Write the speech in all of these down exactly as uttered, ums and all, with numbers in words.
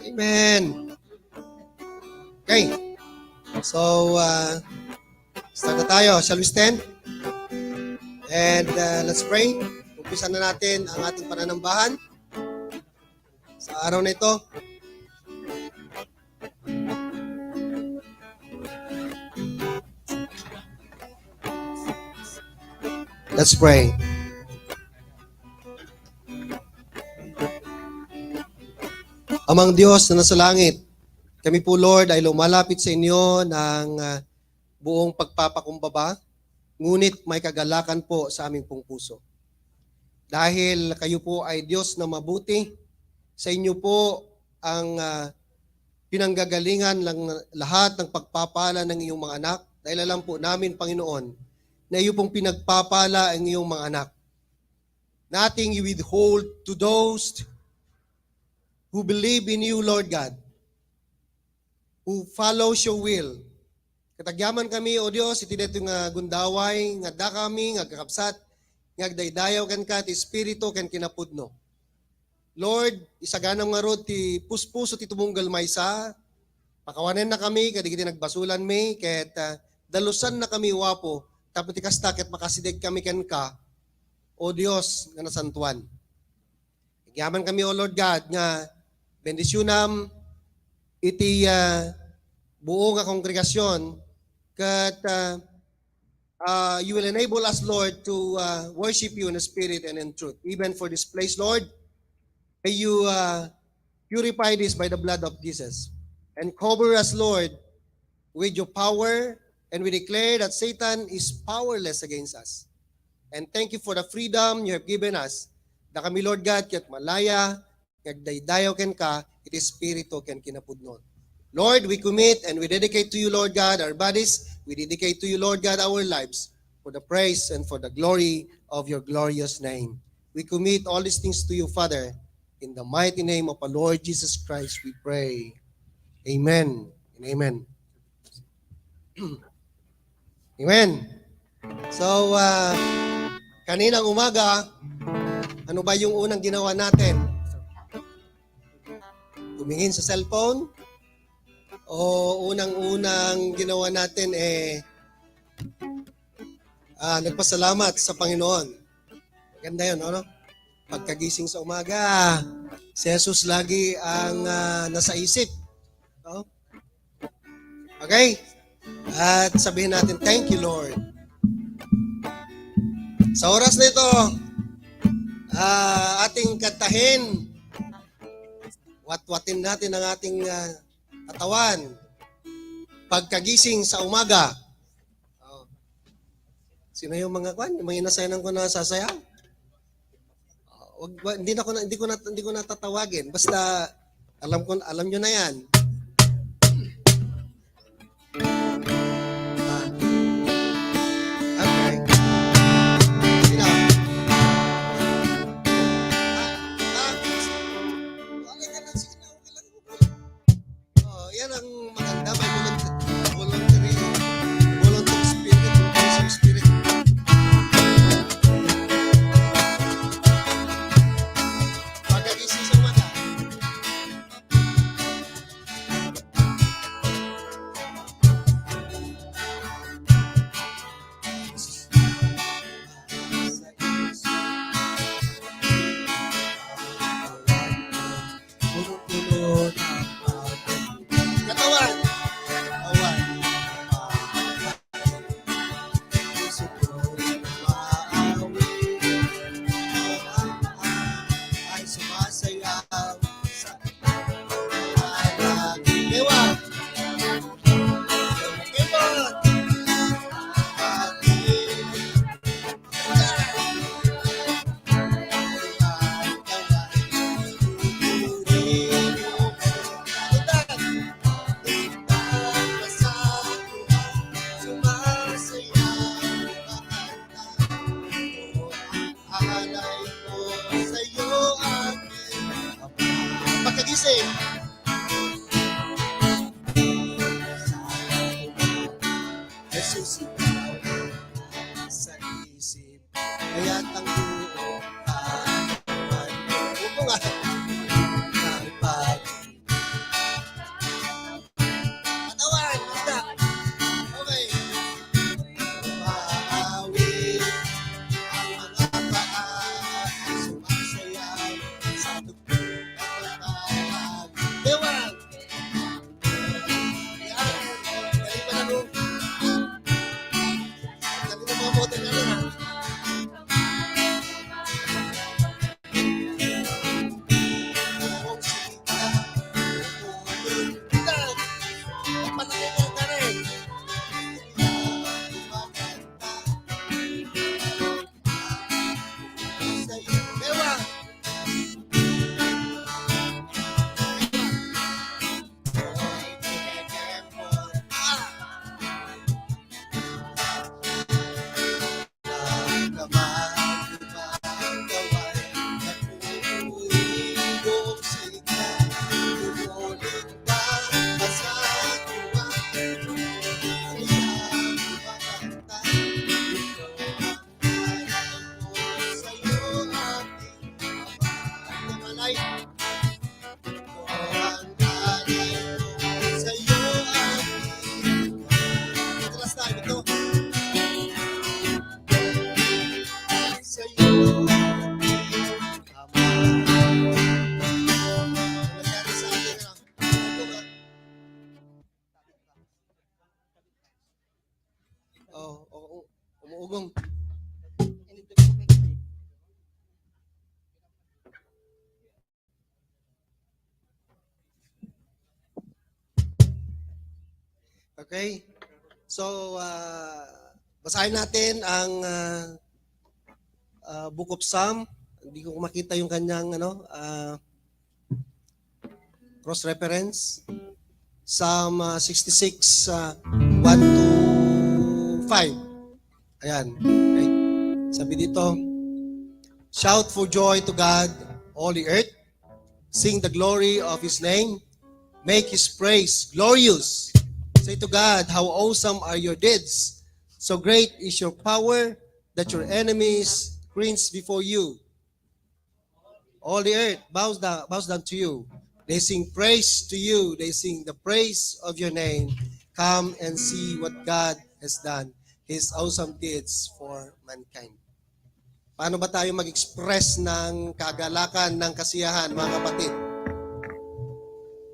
Amen. Okay. So, uh, start na tayo. Shall we stand? And uh, let's pray. Umpisa na natin ang ating pananambahan sa araw na ito. Let's pray. Amang Diyos na nasa langit, kami po, Lord, ay lumalapit sa inyo ng ah, buong pagpapakumbaba, ngunit may kagalakan po sa aming pong puso. Dahil kayo po ay Diyos na mabuti, sa inyo po ang ah, pinanggagalingan ng lahat ng pagpapala ng iyong mga anak. Dahil alam po namin, Panginoon, na iyo pong pinagpapala ang iyong mga anak. Nothing you withhold to those who believe in you, Lord God, who follows your will. Ket agyaman kami, O Dios, iti daytoy nga gundaway, nga adda kami nga agkakabsat, nga agdaydayaw kenka ti Espiritu ken kinapudno. Lord, isaganam ngarud ti puspuso ti tumunggal maysa, pakawanennakami kadagiti nagbasolanmi, ket ah, dalusannakami, O Apo, tapno ti kasta ket makasideg kami kenka, O Dios nga nasantoan. Agyaman kami, O Lord God, nga bendisyonam iti ah, buo nga kongregasyon, ket ah, uh, you will enable us, Lord, to uh, worship you in the spirit and in truth. Even for this place, Lord, may you uh, purify this by the blood of Jesus. And cover us, Lord, with your power, and we declare that Satan is powerless against us. And thank you for the freedom you have given us. Na kami, Lord God, ket malaya, nga agdaydayaw kenka iti espiritu ken kinapudno. Lord, we commit and we dedicate to you, Lord God, our bodies. We dedicate to you, Lord God, our lives for the praise and for the glory of your glorious name. We commit all these things to you, Father. In the mighty name of our Lord Jesus Christ, we pray. Amen and amen. Amen. So, ah, kaninang umaga, ano ba yung unang ginawa natin? Tumingin sa cellphone? O unang-unang ginawa natin, eh, ah, nagpasalamat sa Panginoon? Maganda yun, ano? Pagkagising sa umaga, si Jesus lagi ang ah, nasa isip. No? Okay? At sabihin natin, "Thank you, Lord." Sa oras na ito, ah, ating kantahin, watwatin natin ang ating ah, katawan. Pagkagising sa umaga. Oh. Sino yung mga kwan? Yung mga inasayanan ko na sasayaw? Wag, wag, hindi na ko na, hindi ko na, hindi ko na tatawagin. Basta, alam ko, alam nyo na yan. Ah. Okay. Sino? Ah, ah, okay ka na, sige na, okay lang. Oh, yan ang maganda, may volunteer, voluntary, volunteer spirit, volunteer spirit. Pagkagising sa umaga. Katawan. Katawan. Ay sumasayaw sa Ewan. Ewan. Alay ko sa'yo, aking Ama. Pagkagising. Jesus, ikaw sa isip. Kaya't ang buong katawan. Upo nga. Oh, oh, oh, umuugong. Okay. So, ah, basahin natin ang, ah, ah, Book of Psalm. Hindi ko makita yung kanyang, ano, ah, cross reference. Psalm, ah, sixty-six, ah, one to five. Ayan. Okay. Sabi dito, "Shout for joy to God, all the earth. Sing the glory of his name. Make his praise glorious. Say to God, how awesome are your deeds. So great is your power that your enemies cringe before you. All the earth bows down, bows down to you. They sing praise to you. They sing the praise of your name. Come and see what God has done, his awesome deeds for mankind." Paano ba tayo mag-express ng kagalakan, ng kasiyahan, mga kapatid?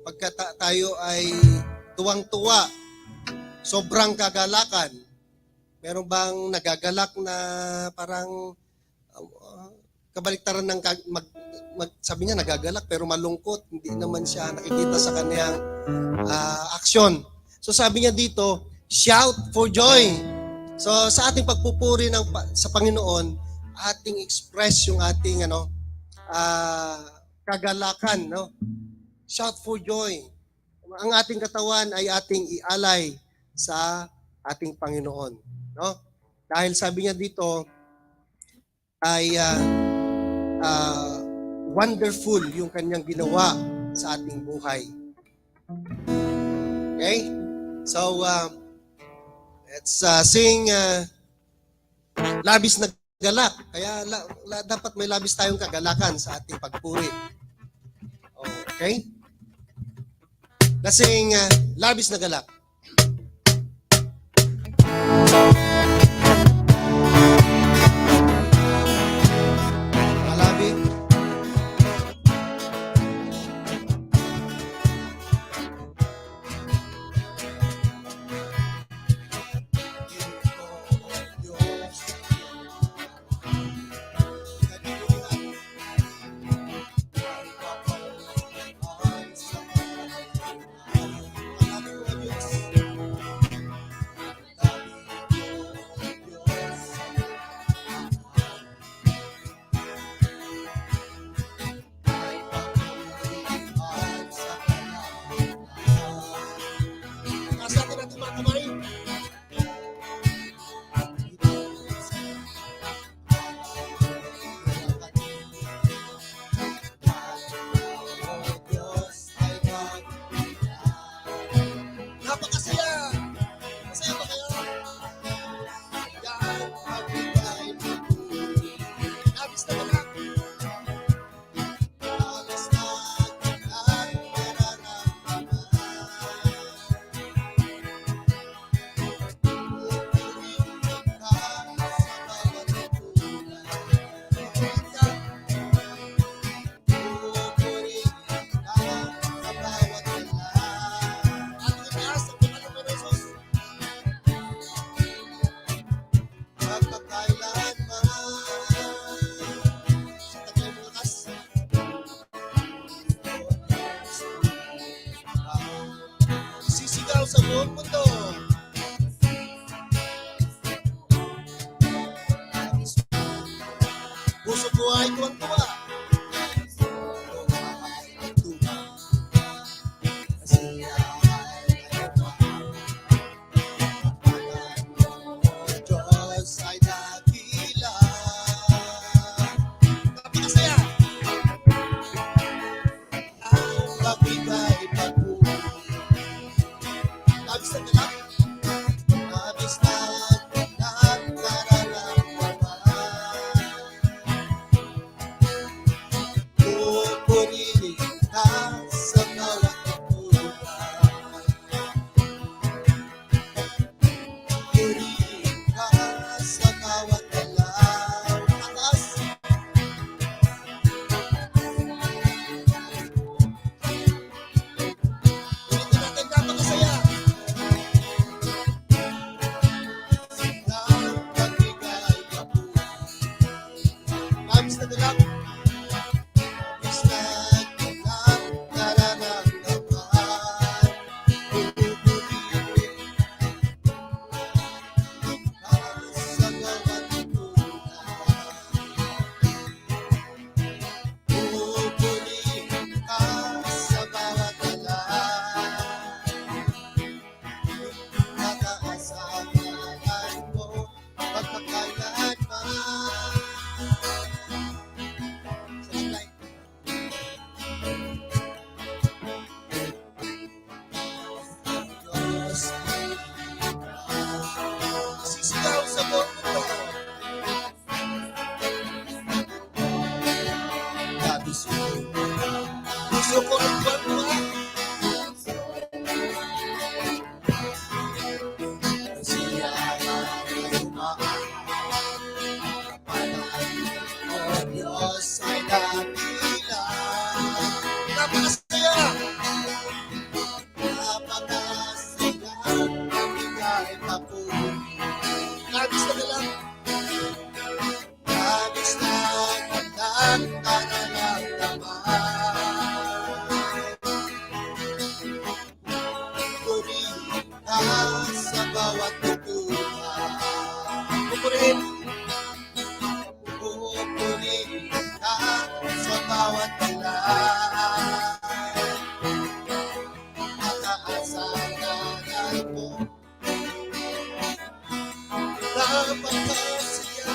Pagka ta-, tayo ay tuwang-tuwa, sobrang kagalakan, meron bang nagagalak na parang, uh, kabaliktaran ng kag-, mag-, mag-, sabi niya nagagalak pero malungkot, hindi naman siya nakikita sa kanyang, ah, aksyon. So sabi niya dito, "Shout for joy." So sa ating pagpupuri ng pa-, sa Panginoon, ating express yung ating, ano, ah, kagalakan, no? Shout for joy. Ang ating katawan ay ating ialay sa ating Panginoon, no? Dahil sabi niya dito ay, ah, ah, wonderful yung kanyang ginawa sa ating buhay. Okay? So, ah, let's, ah, sing, ah, Labis na Galak. Kaya la-, la-, dapat may labis tayong kagalakan sa ating pagpuri. Okay? Lasing, ah, Labis na Galak. Malabi. Napakasaya! Masaya ba kayo? Yan, magbigay ng tubig. Labis na ba? Labis na ang nararamdaman. Pupurihin ka sa bawat pagkulang. Sisigaw sa buong mundo. Puso ko ay tuwang-tuwa. Diyos ay dakila. Napakasaya. Ang magbigay pagpuri. Labis na galak. Labis na galak, nararamdaman. Labis na ka lang. Labis na ka lang nararamdaman. Purihin ka sa bawat bituka. Purihin. Purihin ka sa bawat tulay. Mataas ang ngalan mo. Napakasaya.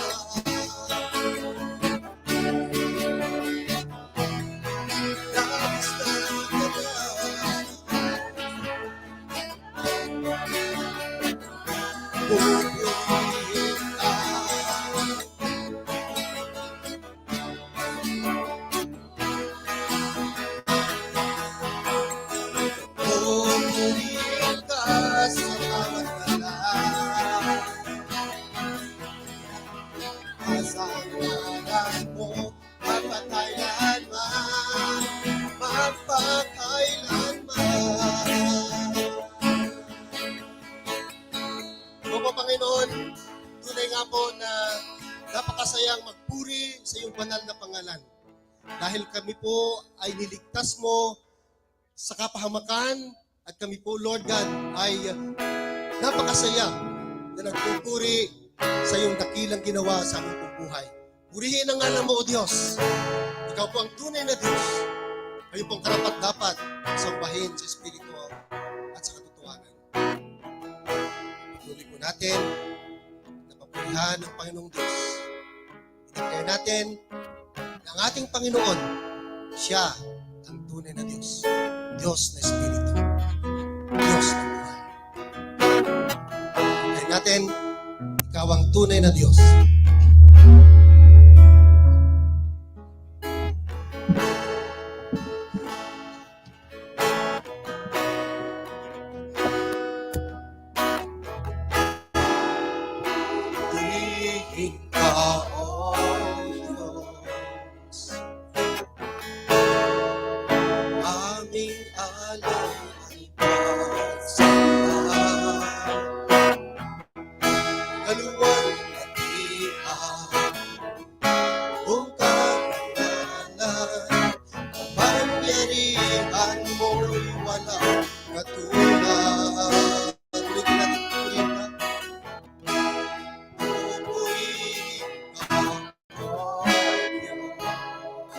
Labis na ka na. Purihin ka. Purihin ka sa bawat tulay. Sa ngalan mo, magpakailanman, magpakailanman. Apo Panginoon, tunay nga po na napakasayang magpuri sa iyong banal na pangalan. Dahil kami po ay niligtas mo sa kapahamakan, at kami po, Lord God, ay napakasaya na nagpupuri sa iyong dakilang ginawa sa aming pong buhay. Purihin ang ngalan mo, O Diyos. Ikaw po ang tunay na Diyos. Kayo po ang karapat-dapat sambahin sa Espiritu at sa katotohanan. Patuloy po natin na papurihan ang Panginoong Diyos. Ideclare natin na ang ating Panginoon, siya ang tunay na Diyos. Diyos na Espiritu. Diyos na buhay. Ideclare natin, ikaw ang tunay na Diyos. Purihin ka, O Diyos, aming alay at pagsamba. Kaluwag at iha, O kapangyarihan, kapangyarihan mo'y walang katulad. Ulit natin, ulit natin. Pupurihin ka, O Diyos.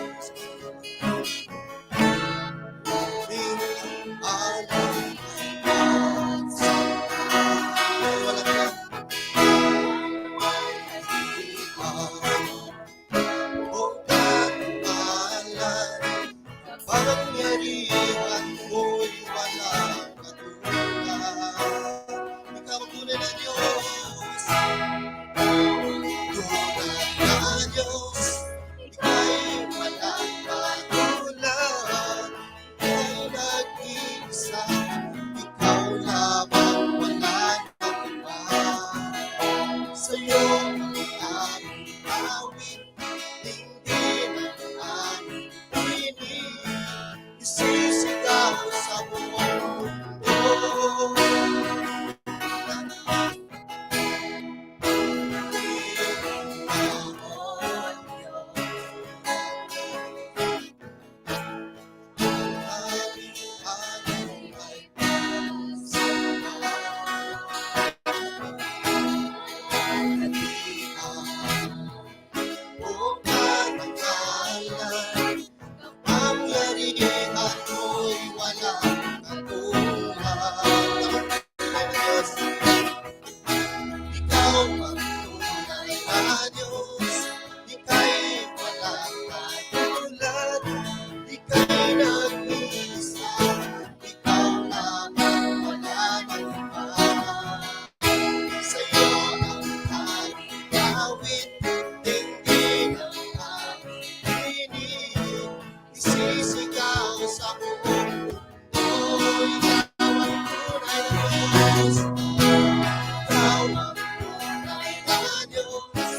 Aming alay at pagsamba. Wala ka. O kapangyarihan, kapangyarihan mo'y walang katulad. Ikaw ang tunay na Diyos. Tunay na Diyos, ika'y walang katulad. Ika'y nag-iisa, ikaw lamang, walang iba. Sa'yo ang aming awit, dinggin ang aming tinig, isisigaw sa buong mundo. Ang yarian mo'y walang katulad. Ikaw ang tunay na Diyos, ika'y walang katulad, ika'y nag-iisa, ikaw lamang, walang iba. Sa'yo ang aming awit, dinggin ang aming tinig, isisigaw sa buong mundo, ikaw ang tunay na Diyos. Ikaw ang tunay na Diyos.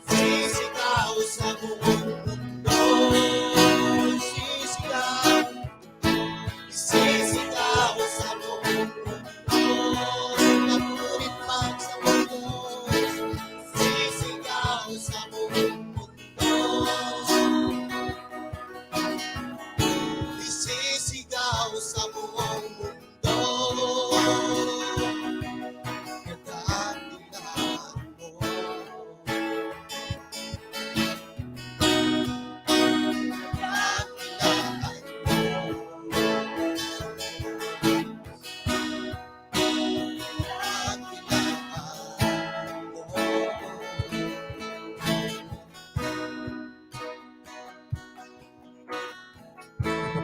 Sisigaw sa buong mundo. Sisigaw. Sisigaw sa buong mundo. Pagpurit pagsaludo. Sisigaw sa buong mundo. Isisigaw sa buong mundo.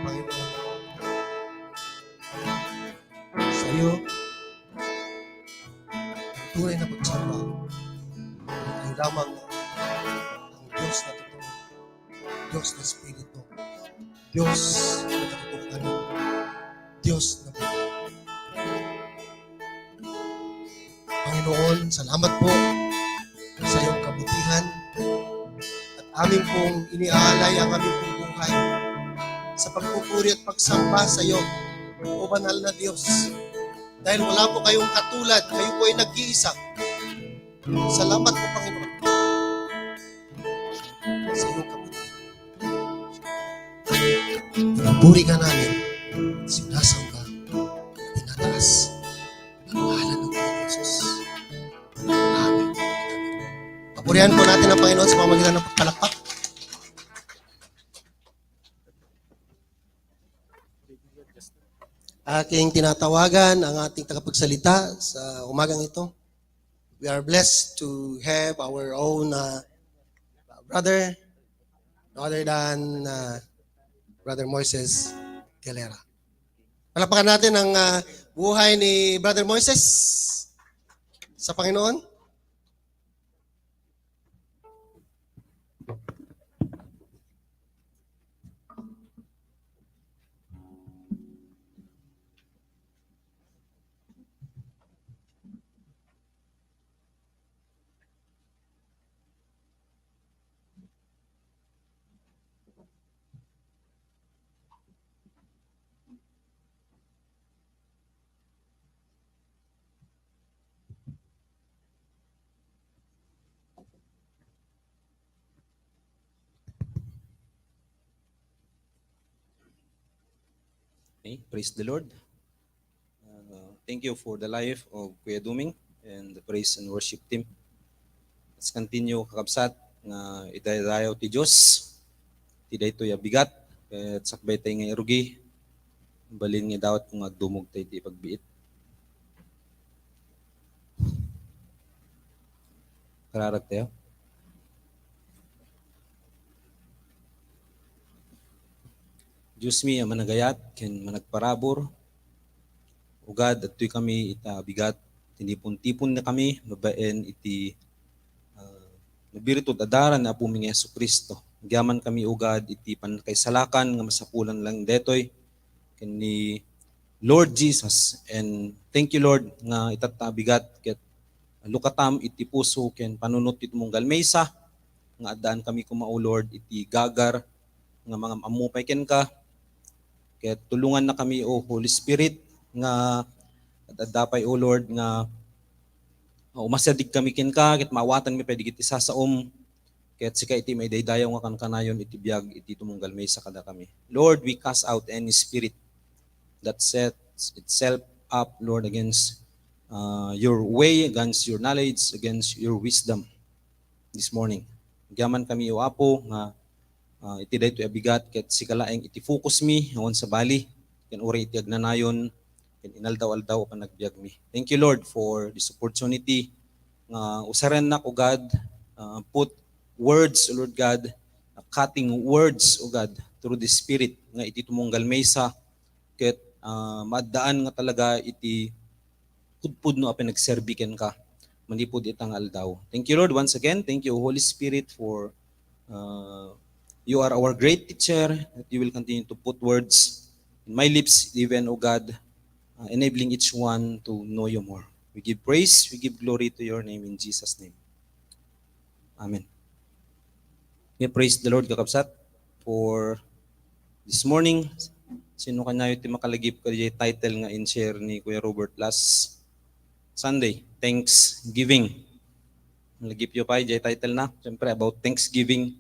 Panginoon. Sa'yo, ang tunay na pagsamba, ay lamang ang Diyos na totoo, Diyos na Espiritu, Diyos na katotohanan, Diyos na buhay. Panginoon, salamat po sa iyong kabutihan at amin pong iniaalay ang amin pong buhay sa pagpupuri at pagsamba sa iyo, O Banal na Diyos. Dahil wala po kayong katulad, kayo po ay nag-iisa. Salamat po, Panginoon, sa iyong kabutihan. Pinupuri ka namin, sinasamba, tinataas ang ngalan ng Panginoon Jesus. Amen. Papurihan po natin ang Panginoon sa pamamagitan ng pagpalakpak. Aking tinatawagan ang ating tagapagsalita sa umagang ito. We are blessed to have our own, uh, brother, no other than, uh, Brother Moises Galera. Palakpakan natin ang, uh, buhay ni Brother Moises sa Panginoon. Okay, praise the Lord. Uh, thank you for the life of Kuya Duming and the praise and worship team. Let's continue, kakabsat, nga idaydayaw ti Dios ti daytoy a bigat, ket sakbay tay nga irugi, balin nga idawatko nga agdumog tay ti pagbiit. Kararag tayo. Dios mi a managayat ken managparabur, O God, adtoy kami ita a bigat, tinipon-tipon na kami babaen iti, ah, nabiritod a dara ni Apomi nga Jesu-Cristo. Agyaman kami, O God, iti pannakaisalakan nga masapulan lang detoy ken ni Lord Jesus. And thank you, Lord, nga itatta a bigat ket lukatam iti puso ken panunot ti tumunggal maysa nga addaan kami koma, O Lord, iti gagar nga mangam-ammo pay kenka. Ket tulonganna kami, O Holy Spirit, nga ad-adda pay, O Lord, nga umasideg kami kenka, ket maawatanmi pay dagiti sasaom, ket sika iti maidaydayaw nga kankanayon iti biag iti tumunggal maysa kadakami. Lord, we cast out any spirit that sets itself up, Lord, against, uh, your way, against your knowledge, against your wisdom this morning. Agyaman kami, O Apo, nga, ah, iti daytoy a bigat ket sika laeng iti focus mi, awan sabali, ken uray iti agnanayon, ken inaldaw-aldaw a panagbiag mi. Thank you, Lord, for this opportunity. nga usarennak, O God, ah, put words, O Lord God, ah, cutting words, O God, through the Spirit, nga iti tumunggal maysa, ket, ah, maaddaan nga talaga iti pudpudno a panagserbi kenka manipud ita nga aldaw. Thank you, Lord, once again. Thank you, Holy Spirit, for, uh, you are our great teacher, that you will continue to put words in my lips, even, O God, uh, enabling each one to know you more. We give praise, we give glory to your name in Jesus' name. Amen. Okay, praise the Lord, kakabsat, for this morning. Sino kaniayo ti makalagip kadi title nga in-share ni Kuya Robert last Sunday? Thanksgiving. Malagipyo pay diay title na. Siyempre, about Thanksgiving.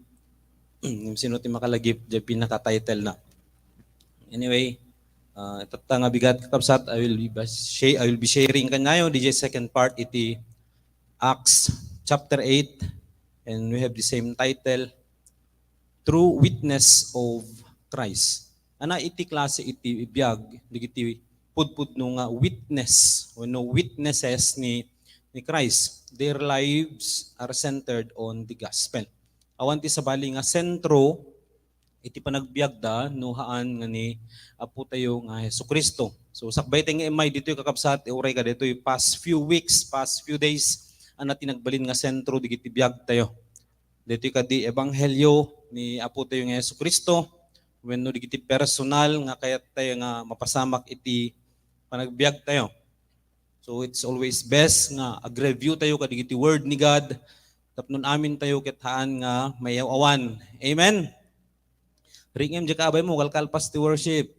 Sino ti makalagip diay pinaka-title na? Anyway, ah, itatta nga bigat, kakabsat, I will be bas-, sha-, I will be sharing kaniayo diay second part iti Acts chapter eight, and we have the same title, True Witness of Christ. Ania iti klase iti biag dagiti pudpudno nga witness wenno witnesses ni, ni Christ? Their lives are centered on the gospel. Awan ti sabali nga sentro iti panagbiagda no haan nga ni Apo tayo nga Jesu-Cristo. So, sakbay tayo nga immay ditoy, kakabsat, uray ka ditoy past few weeks, past few days, ania ti nagbalin nga sentro dagiti biag tayo. Ditoy kadi ebanghelio ni Apo tayo nga Jesu-Cristo, wenno dagiti personal nga kayat tayo nga mapasamak iti panagbiag tayo. So, it's always best nga ag-review tayo kadagiti word ni God, tapno amin tayo ket haan nga mayaw-awan. Amen? Ringem diay kaabay mo, kalkalpas ti worship.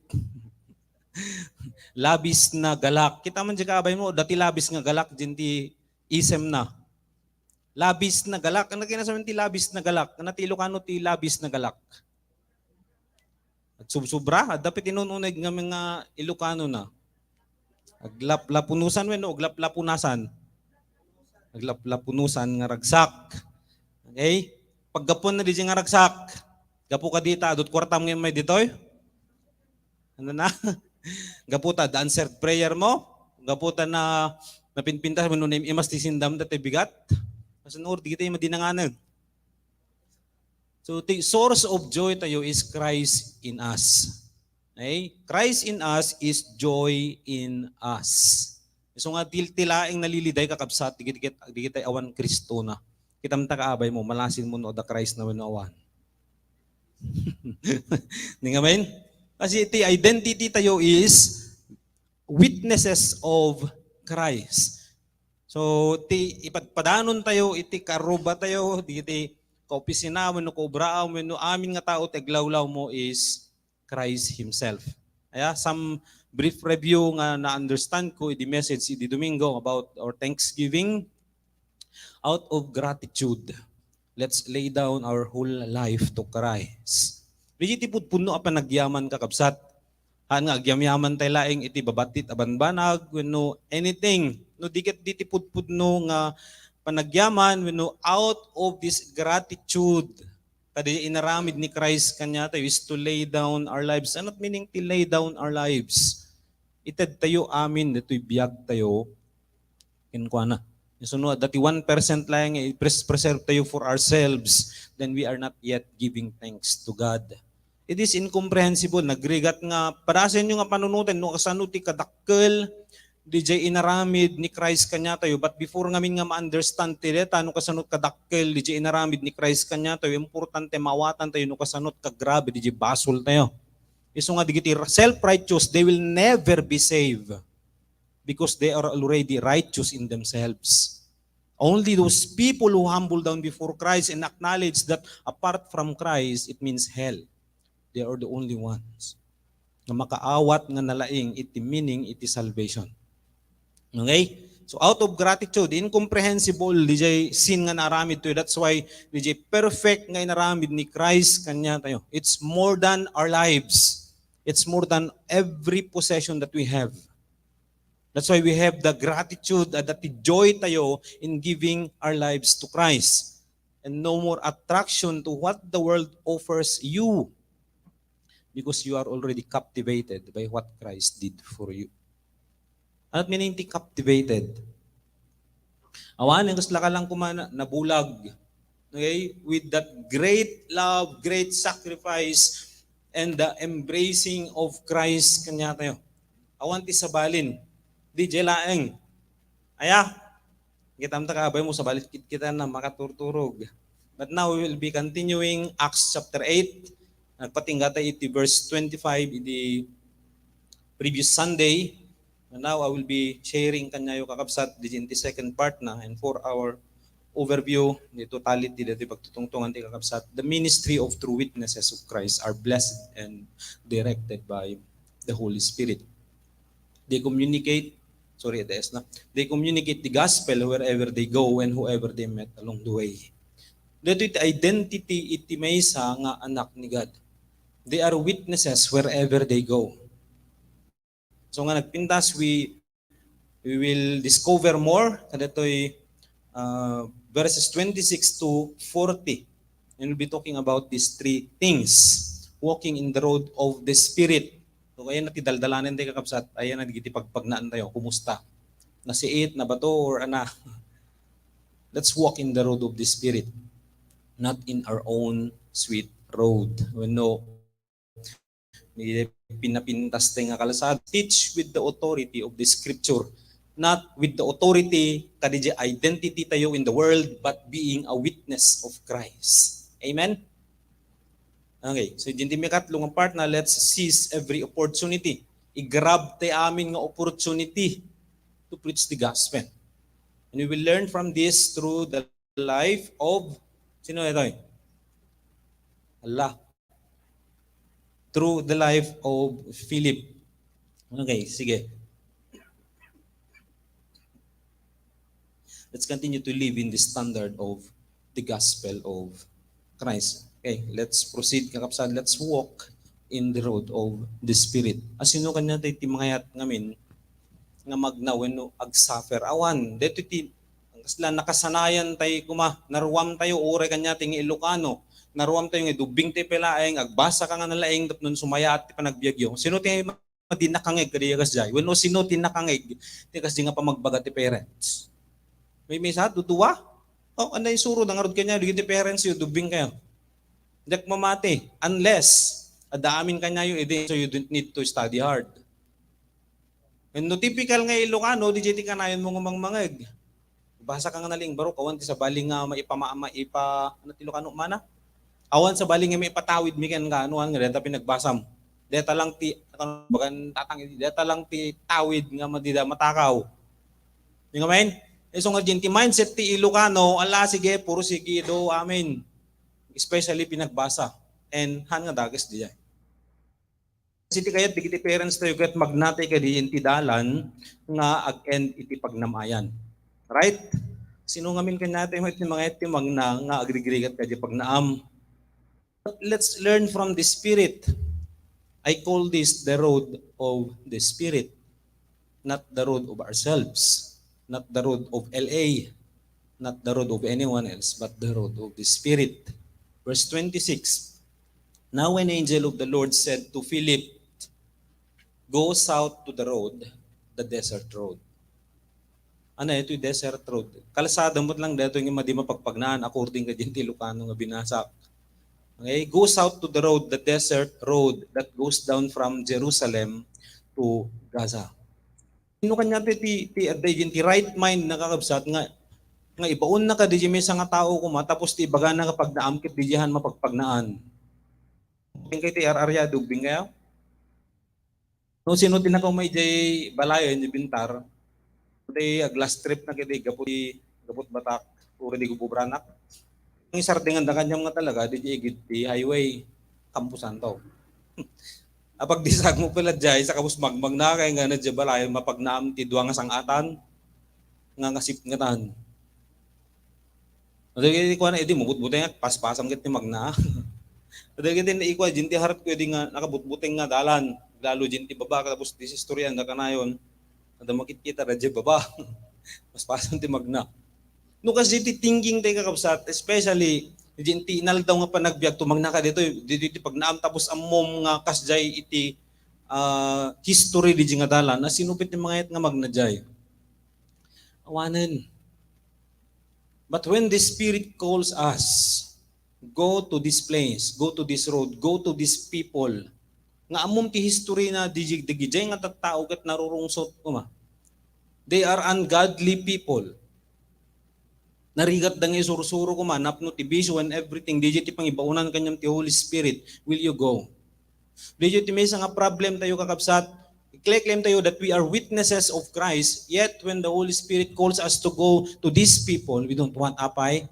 Labis na galak. Kita man diay kaabay mo, dati labis nga galak, diay ti isem na. Labis na galak. Ano kinasabi ti labis na galak? Ano ti Ilocano ti labis na galak? Agsubsobra? Adda pay ti inun-uneg nga mga Ilocano na. Aglaplapunusan wenno aglaplapunasan? Aglaplapunusan nga ragsak. Okay? Paggapuan na diay nga ragsak. Gapu ka dita, adut kuartam nga may ditoy? Ano na? Gapu ta, the answered prayer mo? Gapu ta na napinpintas mo nung imas ti sindam dati bigat? Kasi nor, di kita yung madinanganan. So, the source of joy tayo is Christ in us. Okay? Christ in us is joy in us. So nga, til-, ti laeng naliliday, kakabsat, dikit-dikit, dikit ay awan Kristo na. Kitam ta kaabay mo, malasin mo no da Christ na wenno awan. Di nga, men? Kasi ti identity tayo is witnesses of Christ. So, ti ipadpadanon tayo, iti karuba tayo, diti kaopisina, wenno kaubraan, wenno amin nga tao, ti aglawlaw mo is Christ Himself. Aya, some brief review nga na-understand ko idi message idi Domingo about our Thanksgiving. Out of gratitude, let's lay down our whole life to Christ. Dagiti pudpudno a panagyaman, kakabsat, haan nga agyamyaman tayo laeng iti babattit a banbanag wenno anything. No, di ket dagiti pudpudno nga panagyaman wenno out of this gratitude, kadi inaramid ni Christ kaniatayo is to lay down our lives. Ano meaning ti lay down our lives? Ited tayo amin ditoy biag tayo kenkuana. Isu no, dati one percent laeng nga i-pres-, preserve tayo for ourselves, then we are not yet giving thanks to God. It is incomprehensible. Nagrigat nga, padasenyo nga panunoten no kasano ti kadakkel diay inaramid ni Christ kaniatayo. But before ngamin nga ma-understand ti deta no kasano kadakkel diay inaramid ni Christ kaniatayo, importante maawatan tayo no kasano kagrabe diay basol tayo. Isu nga dagiti ra-, self-righteous, they will never be saved because they are already righteous in themselves. Only those people who humble down before Christ and acknowledge that apart from Christ, it means hell. They are the only ones nga makaawat nga nalaing iti meaning iti salvation. Okay? So, out of gratitude, incomprehensible diay sin nga naaramid tayo. That's why diay perfect nga inaramid ni Christ kaniatayo. It's more than our lives. It's more than every possession that we have. That's why we have the gratitude, uh, that the joy tayo in giving our lives to Christ. And no more attraction to what the world offers you, because you are already captivated by what Christ did for you. Ano meaning ti captivated? Awan, yung kasla ka lang kumana, nabulag. Okay? With that great love, great sacrifice, and the embracing of Christ kanya tayo. Awan ti sabalin. Di jay laeng. Aya, kita mo ta kaabay mo, sabalit kit kita na makaturturog. But now we will be continuing Acts chapter eight. Nagpatingga tayo iti verse twenty-five iti previous Sunday. And now I will be sharing kanyayo, kakabsat, di iti second part na, and for our overview, the totality that pagtutungtungan ti kakabsat, the ministry of true witnesses of Christ are blessed and directed by the Holy Spirit. They communicate, sorry, the S na, they communicate the gospel wherever they go and whoever they met along the way. Dito iti identity iti maysa nga anak ni God. They are witnesses wherever they go. So nga nagpintas, we, we will discover more kadatoy, uh, verses twenty-six to forty. And we'll be talking about these three things. Walking in the road of the Spirit. So, kaya na ti daldalanen tayo, kakabsat. Ayan na, digiti pagpagnaan tayo. Kumusta? Nasiit, nabato, or ana? Let's walk in the road of the Spirit, not in our own sweet road. Wenno, ni pinapintas tayo nga kalsada. Teach with the authority of the Scripture, not with the authority kadagiti identity tayo in the world, but being a witness of Christ. Amen? Okay, so iti makatlo nga part na, let's seize every opportunity. I-grab tayo amin nga opportunity to preach the gospel. And we will learn from this through the life of, sino ito eh? Allah. Through the life of Philip. Okay, sige. Let's continue to live in the standard of the gospel of Christ. Okay, let's proceed, kakabsat. Let's walk in the road of the Spirit. Asino kanya tayo ti mangayat ngamin nga magna wenno agsuffer? Awan, dito ti, kasla nakasanayan tayo kuma, naruam tayo, uray kanya ti nga Ilocano, naruam tayo nga dubbing tayo pay laeng, agbasa ka nga nalaeng, tapno sumayaat ti panagbiagyo. Sino ti madi nakangeg kadi kasdiay? Wenno sino ti nakangeg ti kasdi nga pamagbaga ti parents? Maymaysa, duduwa? O, anay suro, nangarud kanya, dagiti parents yo, dubbing kayo. Diak mamati, unless, adda amin kanyayo, idi, so you don't need to study hard. Wenno typical nga Ilocano, di jay ti kanayon mo nga mangmangeg. Basa ka nga nalaeng, barok, awan ti sabali nga maipama-, maipa-, ano ti Ilocano mana? Awan sabali nga maipatawid mi ken nga, ano, nga deta pinagbasam. Deta lang ti, ano, bagan tatang, deta lang ti tawid nga madida matakaw. Yung amen? Isu nga diay ti mindset ti Ilocano, ala, sige, puro sige do, amen. Especially pinagbasa. And han nga dages diay. Kasi ti kayat, dagiti parents tayo, ket magnatay kadi iti dalan nga ag-end iti pagnam-ayan. Right? Sino ngamin kanya tayo iti mga iti magna nga agrigrigat kadi pagnaam? But let's learn from the Spirit. I call this the road of the Spirit, not the road of ourselves, not the road of L A, not the road of anyone else, but the road of the Spirit. Verse twenty-six, Now an angel of the Lord said to Philip, "Go south to the road, the desert road." Ano, ito'y desert road. Kalsada mo lang dito yung madi mapagpagnaan according ka dyan ti Ilocano nga binasak. Okay? "Go south to the road, the desert road that goes down from Jerusalem to Gaza." Sino kanya ti, ti, ti adda iti right mind, nakakabsat, nga, nga ibaon na ka di maysa nga tao kuma, tapos ti ibaga na nga pagnaam ket di han mapagpagnaan? Bing kayo ti ar-aryado, bing kayo? No, sino ti nakaumay jay balayen, jay bintar? Ti ag-last trip na kiti, gapu ti, gaput Batak, uri di gububranak. Ang isardingan da kanyam nga talaga, di jay igid ti highway, kampusan to. Apag di sagmo pala jay, sa kabus magmag na, kaya nga na jay balayen, mapagnaam ti dua nga sangatan, nga ngasip nga tan. Dagiti kuan, idi mabutbuteng, paspasam ket ti magna. Dagiti ikua, jay ti harap ko, idi nga nakabutbuteng nga dalan, lalo jay ti baba, tapos ti istorya, anda kanayon, anda makitkita, da jay baba. Paspasam ti magna. No, kasi ti thinking tayo, kakabsat, especially, jay ti inaldaw nga panagbiag, tumagna ka dito, dito ti pagnaam, tapos ammom nga kasjay iti, ah, history di jay nga dalan, na sinupit ti mga nga magna jay. Awanen. But when the Spirit calls us, "Go to this place, go to this road, go to these people," nga ammom ti history na di, di, di, nga tattao ket narurungsot koma. They are ungodly people. Narigat da nga isursuro koma, napno ti bisyo and everything. Di ti pangibaonan kaniam ti Holy Spirit. Will you go? Di ti maysa nga problem tayo, kakabsat. Claim tayo that we are witnesses of Christ, yet when the Holy Spirit calls us to go to these people, we don't want, apay.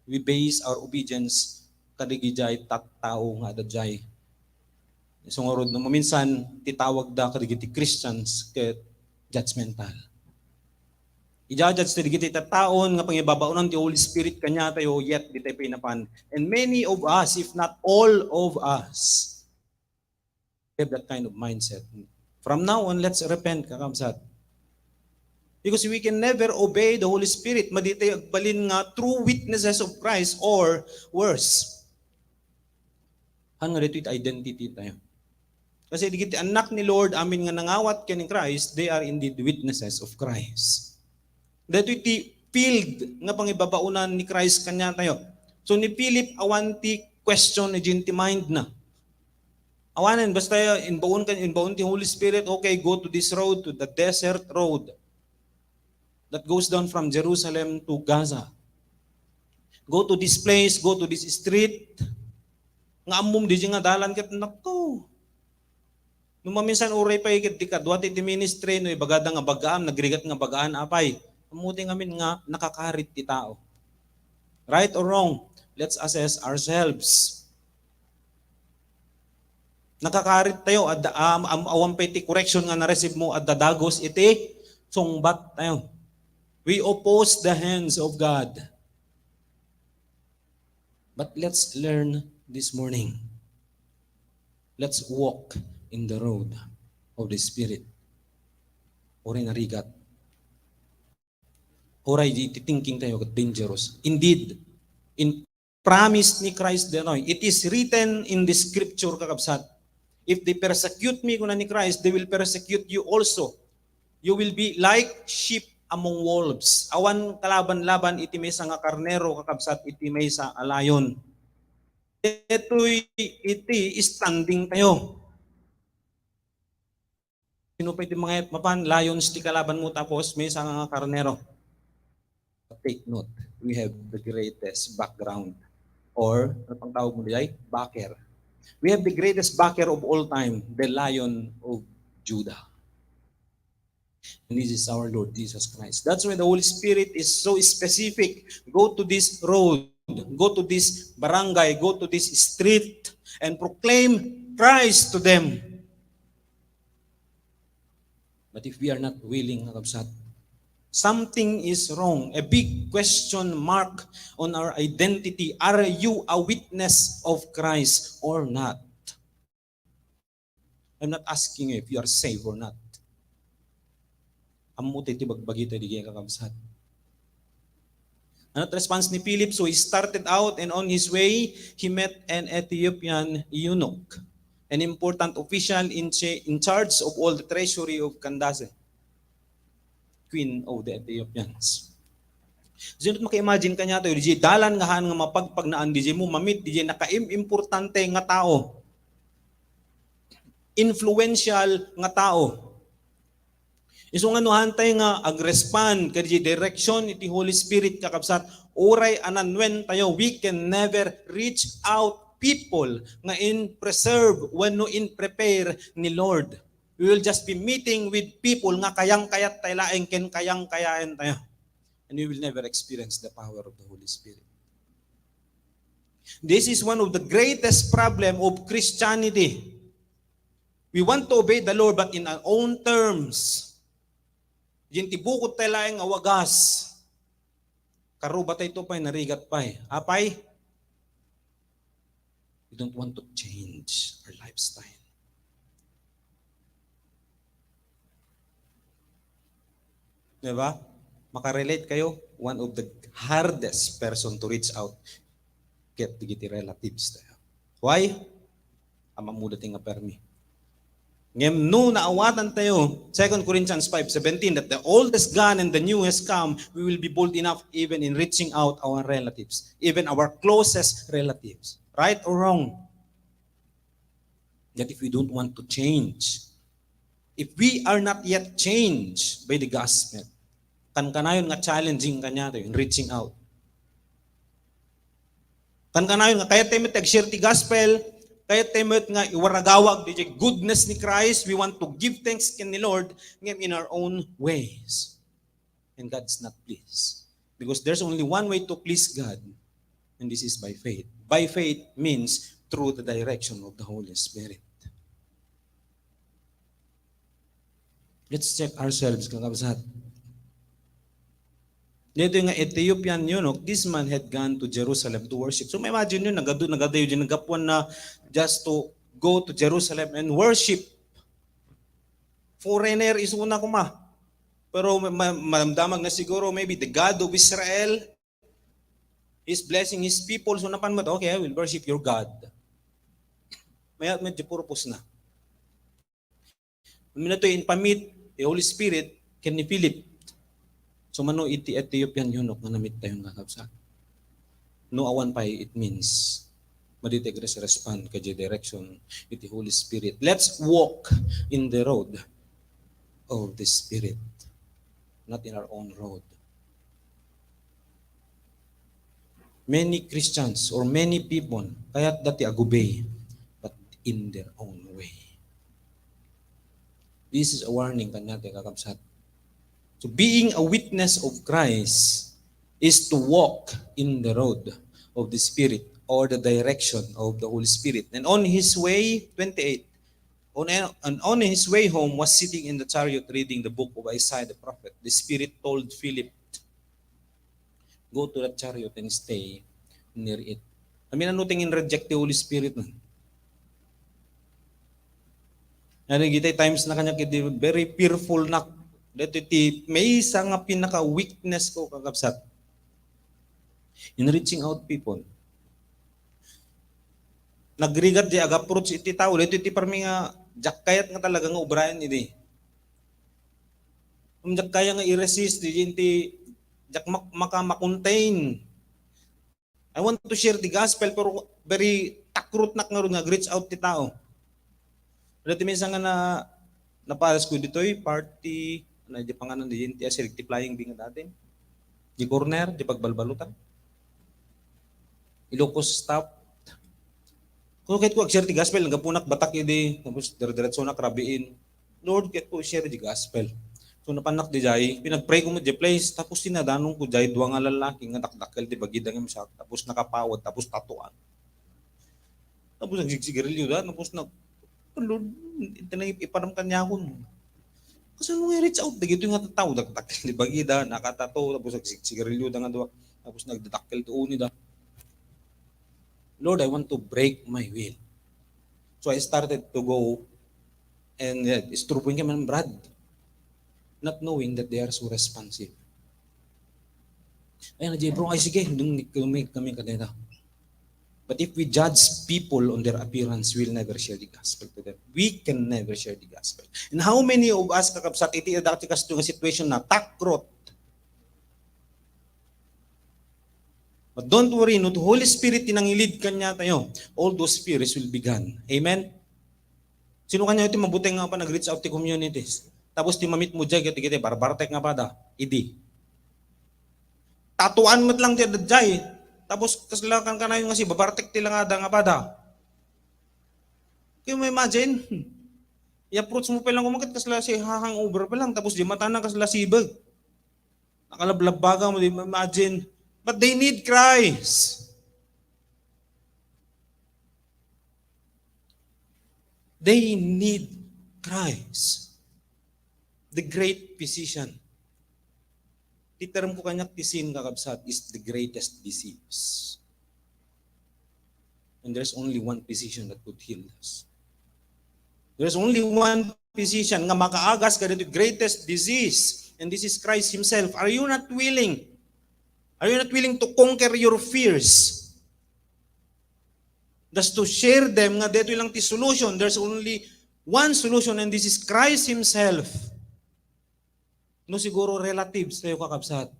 We base our obedience kadagijay tattao nga adda jay. Isu ngarud, no maminsan, ti tawagda kadagiti Christians ket judgmental. I-judge ti dagiti tattaon nga pangibabaonan ti Holy Spirit kaniatayo, yet di tayo pinapan. And many of us, if not all of us, have that kind of mindset. From now on, let's repent, kakabsat. Because we can never obey the Holy Spirit. Madi tayo agbalin nga true witnesses of Christ or worse. Han nga ditoy ti identity tayo. Kasi dagiti annak ni Lord, amin nga nangawat ken ni Christ, they are indeed witnesses of Christ. Daytoy ti field nga pangibabaonan ni Christ kaniatayo. So ni Philip, awan ti question idiay ti mind na. Awanen, basta imbaon ka, imbaon ti Holy Spirit, "Okay, go to this road, to the desert road that goes down from Jerusalem to Gaza. Go to this place, go to this street." Nga ammom diay nga dalan ket, nako. No maminsan, uray pay ket ti kadua ti, ti ministry, no ibagada nga bagaan, nagrigat nga bagaan, apay, ammo ti ngamin nga nakakarit ti tao. Right or wrong? Let's assess ourselves. Nakakarit tayo, adda, am-, am-, awan pay ti correction nga na-receive mo, adda dagus iti sungbat tayo. We oppose the hands of God. But let's learn this morning. Let's walk in the road of the Spirit. Uray narigat. Uray di ti thinking tayo, dangerous. Indeed, in promise ni Christ denoy, "It is written in the scripture," kakabsat, "If they persecute me," kuna ni Christ, "they will persecute you also. You will be like sheep among wolves." Awan kalaban-laban iti maysa nga karnero, kakabsat, iti maysa a lion. Daytoy iti standing tayo. Sino pay ti mga mapan, lions ti kalaban mo, tapos maysa nga karnero. Take note, we have the greatest background. Or, ano pang tawag mo diay? Backer. We have the greatest backer of all time, the Lion of Judah. And this is our Lord Jesus Christ. That's why the Holy Spirit is so specific. Go to this road, go to this barangay, go to this street, and proclaim Christ to them. But if we are not willing, mga kabsat, something is wrong. A big question mark on our identity. Are you a witness of Christ or not? I'm not asking you if you are saved or not. Ammo ti bagbagi tayo, di kaya, kakabsat. Ano ti response ni Philip? So he started out, and on his way, he met an Ethiopian eunuch, an important official in, cha- in charge of all the treasury of Candace, queen of the Ethiopians. Sino maka-imagine kaniatayo, diay dalan nga haan nga mapagpagnaan, diay mo mamit, diay nakaim-importante nga tao, influential nga tao. Isu nga no haan tayo nga agrespond kadi direksyon iti Holy Spirit, kakabsat, uray a nanuen tayo, we can never reach out people nga in-preserve wenno in-prepare ni Lord. We will just be meeting with people nga kayangkayat tayo laeng ken kayangkayaen tayo. And we will never experience the power of the Holy Spirit. This is one of the greatest problem of Christianity. We want to obey the Lord, but in our own terms. Diay ti bukod tayo laeng a wagas. Karuba tayo to pay, narigat pay. Apay? We don't want to change our lifestyle. Di ba? Makarelate kayo, one of the hardest person to reach out ket dagiti relatives tayo. Why? Ammom daytoy nga permi. Ngem no naawatan tayo, Second Corinthians five seventeen, that the old is gone and the new has come, we will be bold enough even in reaching out our relatives, even our closest relatives. Right or wrong? That if we don't want to change, if we are not yet changed by the gospel, kankanayon nga challenging kaniatayo in reaching out. Kankanayon nga kayat tayo met ag-share ti gospel, kayat tayo met nga iwaragawag diay goodness ni Christ. We want to give thanks ken ni Lord, ngem in our own ways. And God's not pleased. Because there's only one way to please God, and this is by faith. By faith means through the direction of the Holy Spirit. Let's check ourselves, kakabsat. Dito nga Ethiopian eunuch, this man had gone to Jerusalem to worship. So, ma-imagine nyo, nagadu-, nagadayo dyan, naggapuan na just to go to Jerusalem and worship. Foreigner is una kuma. Pero ma-, ma-, maramdaman na siguro, maybe the God of Israel is blessing his people. So, napan mo, "Okay, I will worship your God." May, medyo purpose na. Uminatoy in pamit, the Holy Spirit, ken ni Philip. So, mano iti Ethiopian eunuch nga namit tayo nga kabsa? No awan pay, it means, madi tayo respond kay direction iti Holy Spirit. Let's walk in the road of the Spirit, not in our own road. Many Christians or many people, kayat da ti agubay, but in their own way. This is a warning kaniatayo, kakabsat. So being a witness of Christ is to walk in the road of the Spirit or the direction of the Holy Spirit. And on his way, twenty-eight, on, and on his way home was sitting in the chariot reading the book of Isaiah the prophet. The Spirit told Philip, "Go to that chariot and stay near it." Amin, ano tingin reject ti Holy Spirit na? Ano, gitay times na kanya kiti very fearful na. Dito ti maysa nga pinaka-weakness ko, kakabsat. In reaching out people. Nagrigat di ag-approach iti tao. Dito ti parmi nga jakkayat nga talaga nga ubrayan idi. Kung jakkaya nga i-resist, di inti jak mak-, maka-, makontain. I want to share the gospel, pero very takrot nak nga ron nga reach out ti tao. Dati minsan nga na, napares ko ditoy, party, ano, di panganan di, di, di, di, flying bee nga dati. Di corner, di pagbalbalutan. Ilocos stop. Kung kahit ko ag-share ti gospel, nagapunak batak idi, tapos dire-diretsonak rabiin. Lord, ket ko share di gospel. So, napannak di jay, pinag-pray ko met di place, tapos tinadanong ko jay, dua nga lalaki nga dakdakkel ti bagida nga misak, tapos nakapawad, tapos tatuan. Tapos nagsigsigarilyo da, tapos nag, "Lord, iti na iparam kaniakon." Kasano nga i-reach out dagitoy nga tattao, dakdakkel ti bagida, nakatato, tapos nagsigsigarilyo da nga dua, tapos nagdadakkel ti uni da. "Lord, I want to break my will." So I started to go and, uh, isturbuin kami ng Brad, not knowing that they are so responsive. Ay, na, bro, ay, sige, dun kami, kami kanila. But if we judge people on their appearance, we'll never share the gospel to them. We can never share the gospel. And how many of us, kakabsat, iti adda ti kastoy nga situation na takrot? But don't worry, no, the Holy Spirit ti nangilid kaniatayo, all those fears will be gone. Amen? Sino kaniayo ti mabuteng nga panag-reach out ti communities? Tapos ti mamit mo jay, ket iti barbartek nga pada, idi. Tatuan met lang ti adda jay. Tapos kasla kankanayon nga si babartek ti langada nga pada. Can you imagine? I-approach mo pa lang kumakit kasla si hangover pa lang, tapos di matana kasla sibag. Nakalablabbaga mo, di mo imagine. But they need Christ. They need Christ. The great physician. Ti term ko kaniak ti sin, kakabsat, is the greatest disease. And there's only one physician that could heal us. There's only one physician nga makaagas kadagiti greatest disease, and this is Christ himself. Are you not willing? Are you not willing to conquer your fears? Just to share them nga detoy lang ti solution. There's only One solution, and this is Christ Himself. No, siguro relatives tayo, kakabsat.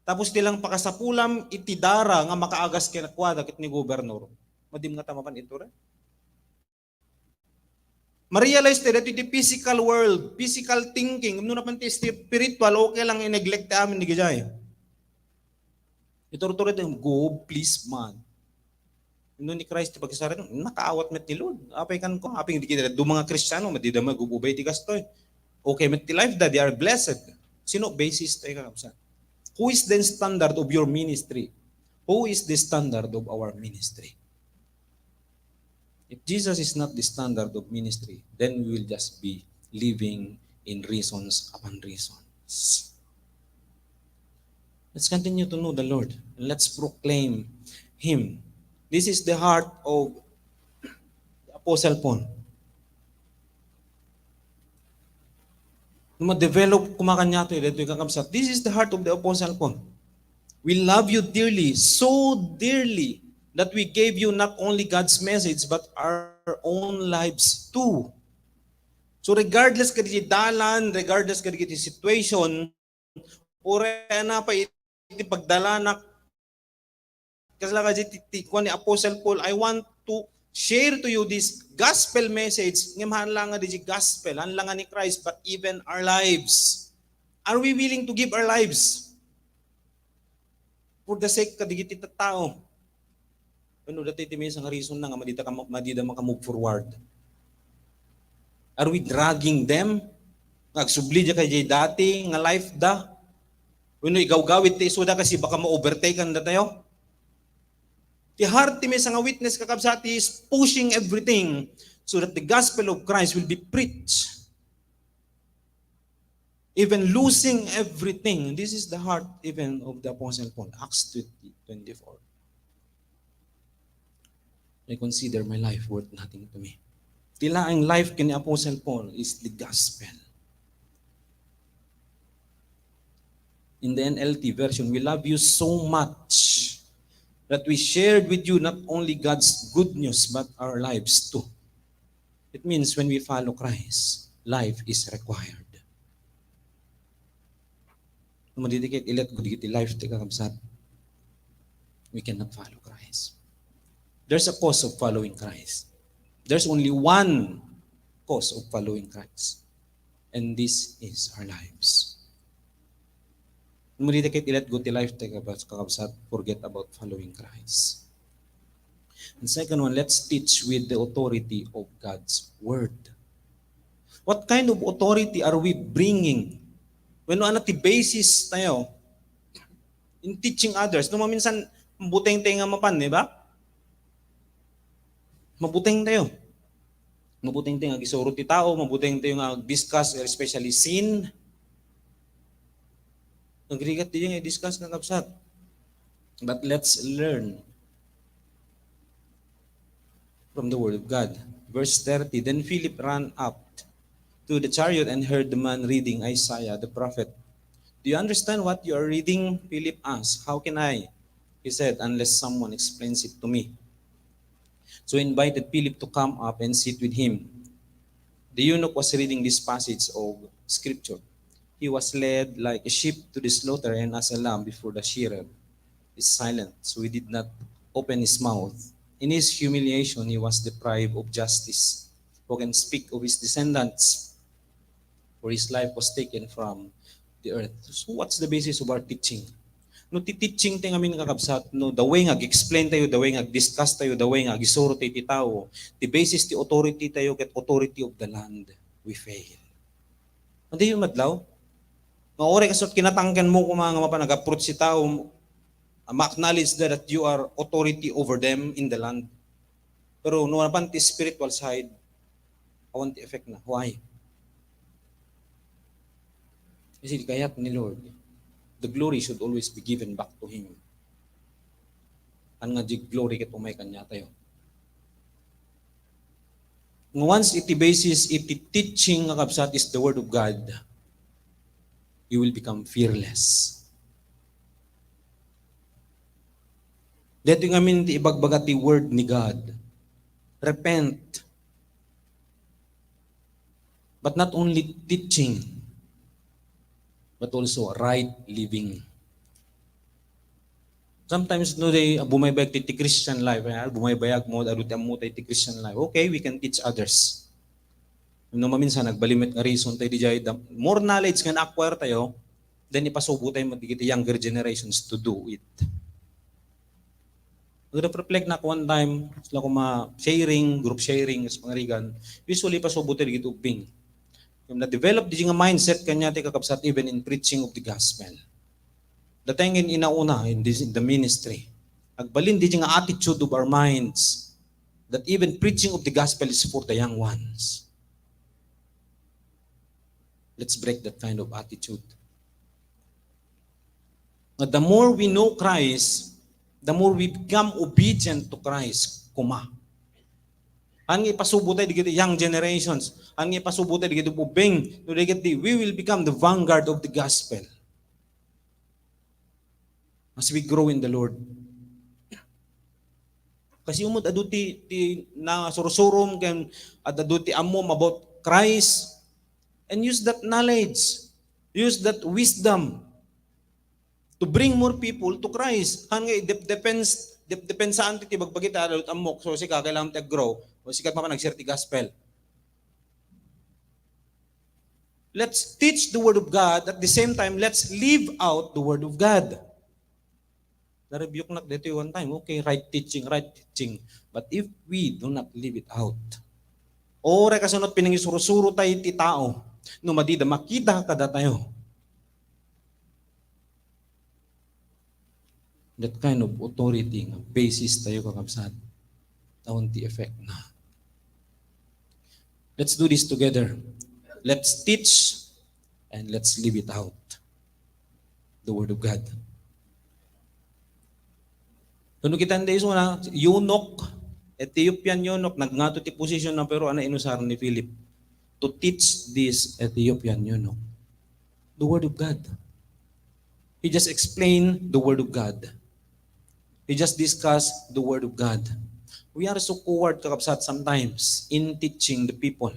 Tapos ti lang pakasapulam iti dara nga makaagas kenkuada ket ni gobernador. Madim nga ta mapan ito, re? Ma-realize tayo that iti physical world, physical thinking, no napan ti spiritual, okay lang i-neglect ti amin dagijay. Iturtured tayo, "Go, please, man." No, ni Christ, pagsasaran, nakaawat met ni Lord. Apay kan ko, apay di kita, do mga Kristiano, madida magububay ti gastoy. Okay met ti life da, they are blessed. Sino basis tayo, kakabsat? Who is the standard of your ministry? Who is the standard of our ministry? If Jesus is not the standard of ministry, then we will just be living in reasons upon reasons. Let's continue to know the Lord. And let's proclaim Him. This is the heart of the Apostle Paul. No, ma-develop koma kaniato, daytoy, kakabsat. This is the heart of the Apostle Paul. "We love you dearly, so dearly, that we gave you not only God's message, but our own lives too." So regardless kadagiti dalan, regardless kadagiti situation, uray ania pay iti pagdalanak, kasla kadagiti ti, ti, kuan ni Apostle Paul, "I want to share to you this gospel message." Ngem haan la nga dagiti gospel, haan la nga ni Christ, but even our lives. Are we willing to give our lives for the sake kadagiti tattao? Wenno daytoy ti maysa nga reason na nga madida ka, madida maka-move forward. Are we dragging them? Nga agsubli dia kay dati nga life da? Wenno igawgawid ti isuda kasi baka ma-overtake-an datayo? Ti heart ti maysa nga witness, kakabsat, is pushing everything so that the gospel of Christ will be preached. Even losing everything. This is the heart even of the Apostle Paul. Acts twenty, twenty-four. "I consider my life worth nothing to me." Ti laeng life ken ni Apostle Paul is the gospel. In the N L T version, "We love you so much that we shared with you not only God's good news, but our lives too." It means when we follow Christ, life is required. No, madidi ket ilet gud iti life ti, kakabsat, we cannot follow Christ. There's a cost of following Christ. There's only one cost of following Christ. And this is our lives. No, madidi ket ilet gud ti life ti, kakabsat, forget about following Christ. And second one, let's teach with the authority of God's word. What kind of authority are we bringing? Wenno ania ti basis tayo in teaching others? No, maminsan, mabuteng tayo nga mapan, di ba? Mabuteng tayo. Mabuteng tayo nga agisuro ti tao, mabuteng tayo nga discuss, especially sin. Nagrigat tayo nga i-discuss, kakabsat. But let's learn from the word of God. Verse thirty, "Then Philip ran up to the chariot and heard the man reading Isaiah the prophet. 'Do you understand what you are reading?' Philip asked. 'How can I,' he said, 'unless someone explains it to me?' So he invited Philip to come up and sit with him. The eunuch was reading this passage of scripture. He was led like a sheep to the slaughter, and as a lamb before the shearer is silent, so he did not open his mouth. In his humiliation, he was deprived of justice. Who can speak of his descendants? For his life was taken from the earth." So what's the basis of our teaching? No, ti teaching ti ngamin, kakabsat, no, the way nga ag-explain tayo, the way nga ag-discuss tayo, the way nga agisuro tayo ti tao, ti basis ti authority tayo ket authority of the land, we fail. Adi yung madlaw? Nga oray kasot kinatangken mo kuma nga mapan nag-approach si tao, ma-acknowledge that you are authority over them in the land. Pero no napan ti spiritual side, awan ti effect na. Why? Kasi kayat ni Lord, the glory should always be given back to Him. Haan nga di glory ket umay kaniatayo. Nga once iti basis, iti teaching nga kabsat is the Word of God, you will become fearless. Daytoy ngamin ti ibagbaga ti Word ni God. Repent. But not only teaching, but also right living. Sometimes, no, they bumaybayag ti, ti Christian life, eh, bumaybayag mo, adu ti ammo tayo ti Christian life. Okay, we can teach others. No, maminsan, nagbalimit nga reason tayo di jay, the more knowledge nga na-acquire tayo, then ipasubo tayo mo dagiti younger generations to do it. Nag-reflect na ako one time, sila kuma sharing, group sharing, sa pangarigan, usually ipasubo tayo dagiti ubbing. Yung na-develop di nga mindset kanya ti kakabsat even in preaching of the gospel. The thing in inauna in, this, in the ministry, agbalin di nga attitude of our minds that even preaching of the gospel is for the young ones. Let's break that kind of attitude. Nga the more we know Christ, the more we become obedient to Christ. Kuma. Haan nga ipasubo tayo dagiti young generations. Haan nga ipasubo tayo dagiti ubbing. No, dagiti, we will become the vanguard of the gospel as we grow in the Lord. Kasi umot adu ti, ti nasursurom ken ad-, adu ti ammom about Christ, and use that knowledge, use that wisdom to bring more people to Christ. Haan nga i-dep-, depends, dep-, depensaan ti, ti bagbagi ta adu ti ammok. So, sika, kailangan ti ag-grow. O sika, mapa nag-share ti gospel. Let's teach the word of God. At the same time, let's live out the word of God. Na-rebuke nak dito one time. Okay, right teaching, right teaching. But if we do not live it out, oray kasunod pinangisuro-suro tayo ti tao, no madida makita kada tayo. That kind of authority nga basis tayo, kakabsat, taon ti effect na. Let's do this together. Let's teach and let's live it out. The Word of God. Kano kita hindi iso na, eunuch, Ethiopian eunuch, nagngato ti position na pero ana inusar ni Philip to teach this Ethiopian eunuch the Word of God. He just explained the Word of God. He just discussed the Word of God. We are so coward, kakabsat, sometimes in teaching the people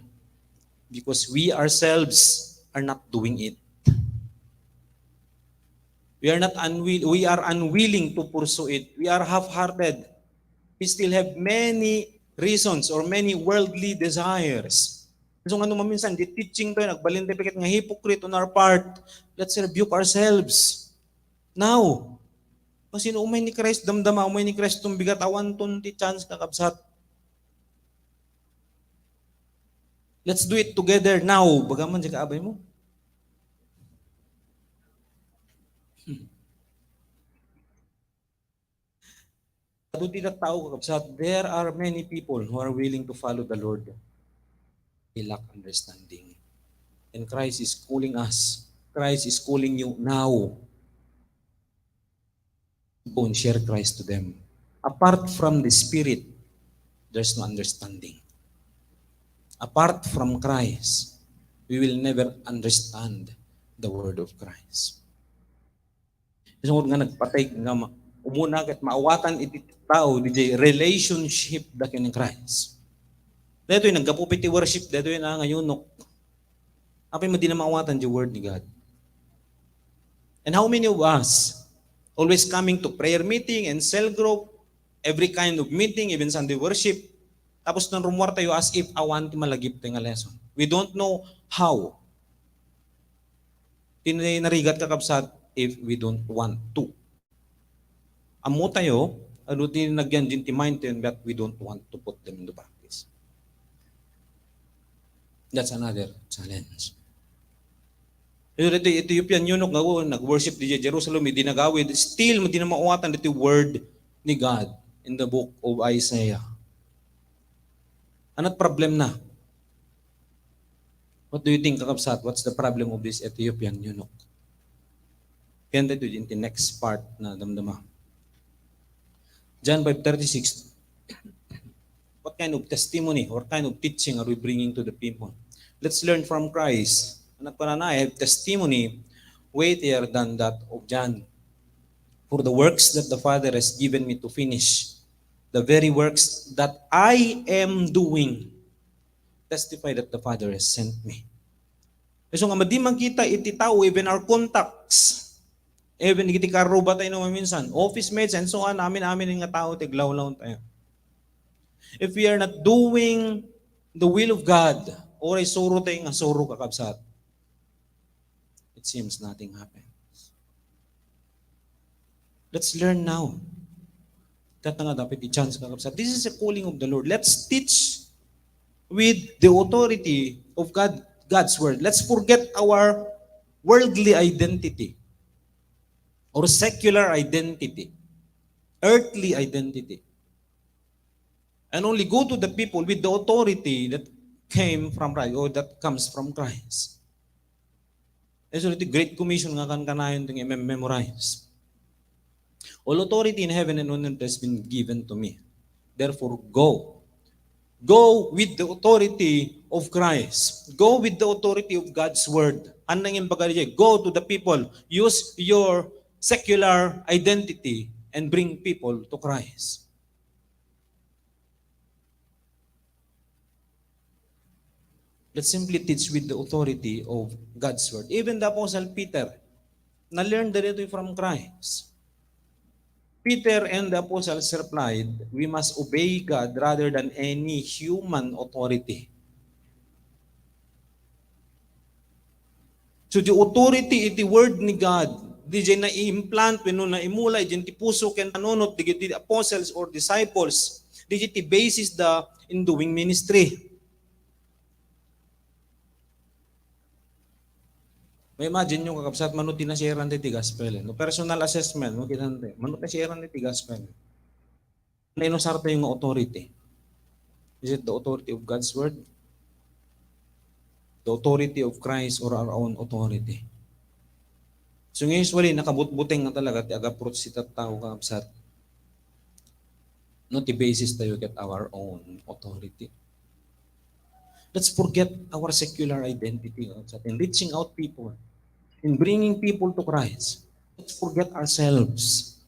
because we ourselves are not doing it. We are not unwill-, we are unwilling to pursue it. We are half-hearted. We still have many reasons or many worldly desires. So, nga no maminsan, di teaching tayo, nagbalin tayo pikit nga hypocrite on our part. Let's rebuke ourselves. Now, kasi no umay ni Christ, damdama, umay ni Christ, tumbigat, awan ton ti chance, kakabsat. Let's do it together now. Baga man, di kaabay mo. Hmm. Adu ti tattao, kakabsat, there are many people who are willing to follow the Lord. They lack understanding. And Christ is calling us. Christ is calling you now. Go and share Christ to them. Apart from the Spirit, there's no understanding. Apart from Christ, we will never understand the Word of Christ. Isungod nga nagpatay nga ma-, umuna ket maawatan iti tao, di jay relationship da ken Christ. Daytoy, naggapu pay ti worship, daytoy na nga eunuch. Apay, madi na maawatan di word ni God. And how many of us always coming to prayer meeting and cell group, every kind of meeting, even Sunday worship, tapos nang rummuar tayo as if awan ti malagip tayo nga lesson. We don't know how. Ti narigat, kakabsat, if we don't want to. Ammo tayo, adu ti nagyan din ti mind tayo, but we don't want to put them into practice. That's another challenge. Pero daytoy Ethiopian eunuch nga, oh, nag-worship di Jerusalem, di nagawid, still, di na maawatan daytoy word ni God in the book of Isaiah. Anat problem na? What do you think, kakabsat? What's the problem of this Ethiopian eunuch? Kaya dito in the next part na damdama. John five thirty-six, what kind of testimony or kind of teaching are we bringing to the people? Let's learn from Christ. Anak ko na, I have testimony weightier than that of John. For the works that the Father has given me to finish, the very works that I am doing, testify that the Father has sent me. Isu nga madi makita iti tao, even our contacts, even iti karruba tayo no maminsan, office mates and so on, amin-amin nga tao ti aglawlaw tayo. If we are not doing the will of God, uray suro tayo nga suro, kakabsat, it seems nothing happens. Let's learn now. Kat nga dapat i-chance, kakabsat. This is a calling of the Lord. Let's teach with the authority of God, God's word. Let's forget our worldly identity or secular identity, earthly identity, and only go to the people with the authority that came from Christ or that comes from Christ. Isu iti Great Commission nga kankanayon ti nga i-memorize. All authority in heaven and on earth has been given to me. Therefore, go. Go with the authority of Christ. Go with the authority of God's word. Anang imbaga diay, go to the people. Use your secular identity and bring people to Christ. Let's simply teach with the authority of God's word. Even the Apostle Peter, na-learn daytoy from Christ. Peter and the apostles replied, "We must obey God rather than any human authority." So, the authority iti word ni God, diay naimplant wenno naimula idiay ti puso ken panunot dagiti apostles or disciples, diay ti basis da in doing ministry. Ma-imagine nyo, kakabsat, mano ti na-share-an ti gospel, eh. No, personal assessment, no, kita, mano ti na-share-an ti gospel. Ano inusar tayo nga authority? Is it the authority of God's word? The authority of Christ or our own authority? So, nga usually, nakabutbuteng nga talaga ti ag-approach ti tattao, kakabsat. No, ti basis tayo ket our own authority. Let's forget our secular identity, kakabsat, in reaching out people, in bringing people to Christ. Let's forget ourselves.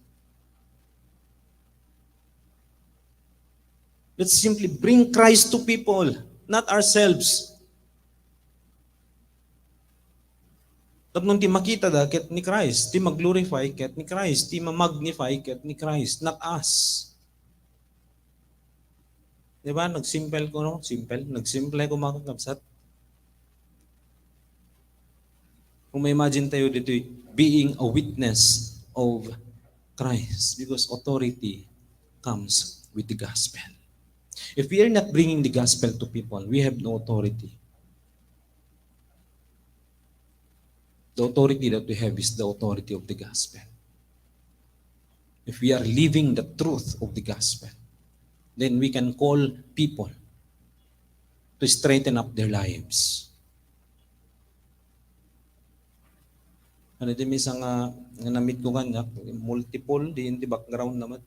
Let's simply bring Christ to people, not ourselves. Tapno ti makitada ket ni Christ, ti mag-glorify ket ni Christ, ti ma-magnify ket ni Christ, not us. Di ba? Nagsimple ko, no? Simple. Nagsimple ko, mga kakabsat. Kung ma-imagine tayo dito, being a witness of Christ, because authority comes with the gospel. If we are not bringing the gospel to people, we have no authority. The authority that we have is the authority of the gospel. If we are living the truth of the gospel, then we can call people to straighten up their lives. Ano din minsan nga, nga na-meet ko kanya, multiple, di in the background naman.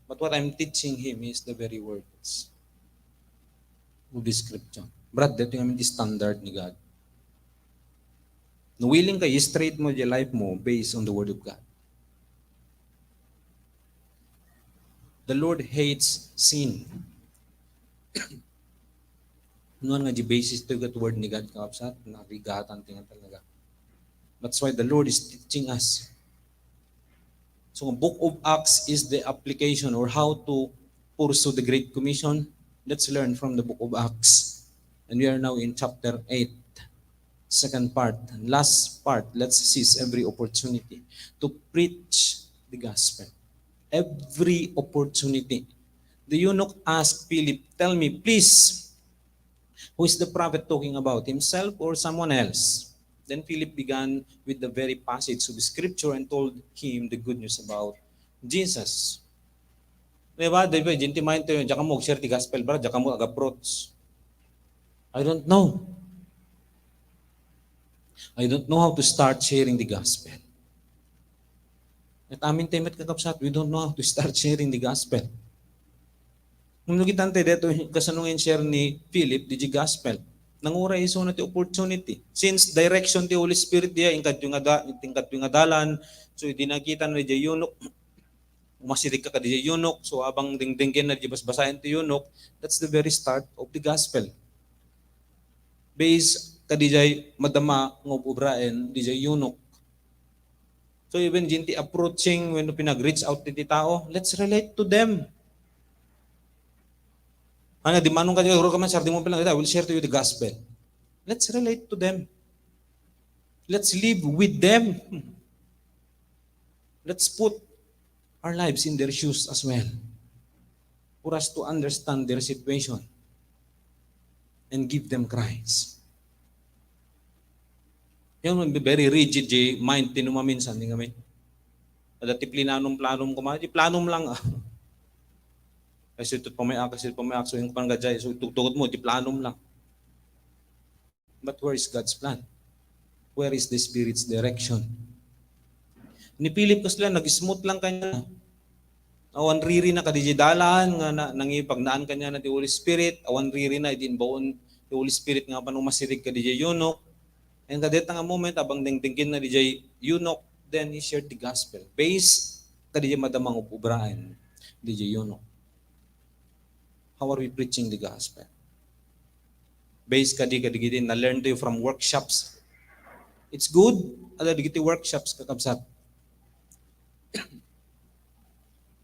But what I'm teaching him is the very words of the scripture. Brad, dito yung standard ni God. No, willing ka, i-straight mo yung life mo based on the word of God. The Lord hates sin. Nuan nga di basis to gat word ni God, kakabsat, narigatan ti nga talaga. That's why the Lord is teaching us. So, Book of Acts is the application or how to pursue the Great Commission. Let's learn from the Book of Acts. And we are now in chapter eight, second part, and last part. Let's seize every opportunity to preach the gospel. Every opportunity. The eunuch asked Philip, "Tell me, please, who is the prophet talking about, himself or someone else?" Then Philip began with the very passage of scripture and told him the good news about Jesus. Di ba? Di ba? Diyan ti mind tayo, diyan ka mo share the gospel, bro. Diyan ka mo ag-approach. I don't know. I don't know how to start sharing the gospel. At amin tayo met, kakabsat, we don't know how to start sharing the gospel. Kung nakitaan tayo dito, kasano nga in-share ni Philip, di gospel. Nanguray iso na ti opportunity. Since direction ti Holy Spirit diya, ingkadyo nga da-, ingkadyo nga dalan, so di nakita na diya eunuch, umasirig ka ka diya eunuch, so abang dingdinggen na di basbasayan ti eunuch, that's the very start of the gospel. Based kadi jay madama nga ub-ubraen, di jay eunuch. So even jay ti approaching wenno pinag-reach out ti tao, let's relate to them. Ano, di manong kadi, "Uro ka man, sir, di mo pinag-, I will share to you the gospel." Let's relate to them. Let's live with them. Let's put our lives in their shoes as well for us to understand their situation and give them Christ. Yan, very rigid jay mind ti no maminsan, di kami. Ada ti plinanom-planom koma, di planom lang. Ay, so itut pamay akas, itut pamay akas, so yung panggadjay, so itugtugot mo, di planom lang. But where is God's plan? Where is the Spirit's direction? Ni Philip kasla, nag-smooth lang kaniana. Awan riri na kadi jay dalan nga na, nangipagnaan kaniana ti Holy Spirit, awan riri na idi inbaon ti Holy Spirit nga apan umasireg kadi jay eunuch. And kadeta nga moment, abang dengdenggen na di jay eunuch, then he shared the gospel. Based kadi jay madama nga ub-ubraen di jay eunuch. How are we preaching the gospel? Based kadi, kadagiti na-learn tayo from workshops. It's good, ada dagiti workshops, kakabsat.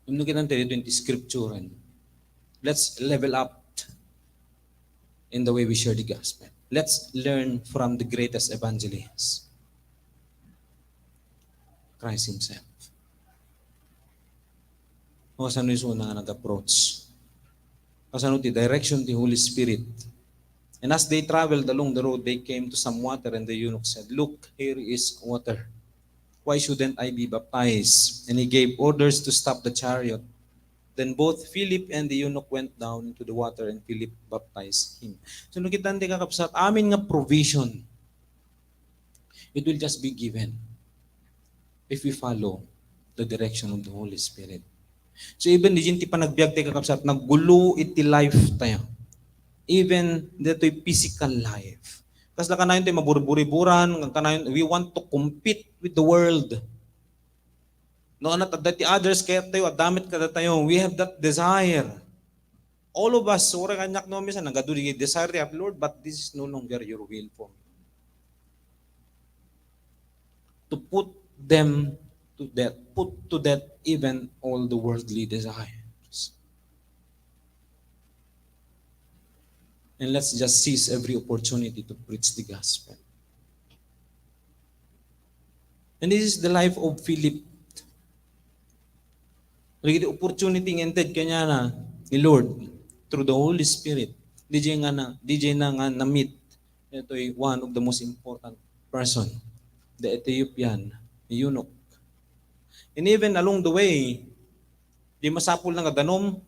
Inno kita tayo iti scripture, and let's level up in the way we share the gospel. Let's learn from the greatest evangelist, Christ Himself. O, kasano isuna nga nag-approach? Kasano ti direction ti Holy Spirit? And as they traveled along the road, they came to some water, and the eunuch said, "Look, here is water. Why shouldn't I be baptized?" And he gave orders to stop the chariot. Then both Philip and the eunuch went down into the water, and Philip baptized him. So, nakita ti kakabsat, amin nga provision, it will just be given if we follow the direction of the Holy Spirit. So even di ti panagbiag ti kakabsat, naggulo iti life tayo. Even ditoy physical life. Kasla kanayon tayo maburi-buriburan, kanayon, we want to compete with the world. No, anat adda ti others, kayat tayo, adda met kadatayo. We have that desire. All of us, uray kaniak no, minsan, nagadu di desire ti Lord, but this is no longer your will for me. To put them to death, put to death even all the worldly desires. And let's just seize every opportunity to preach the gospel. And this is the life of Philip. Dagiti opportunity nga inted kaniana ni Lord through the Holy Spirit. Di jay nga na, di jay na nga na-meet ditoy one of the most important person, the Ethiopian eunuch. And even along the way, di masapul na nga danum.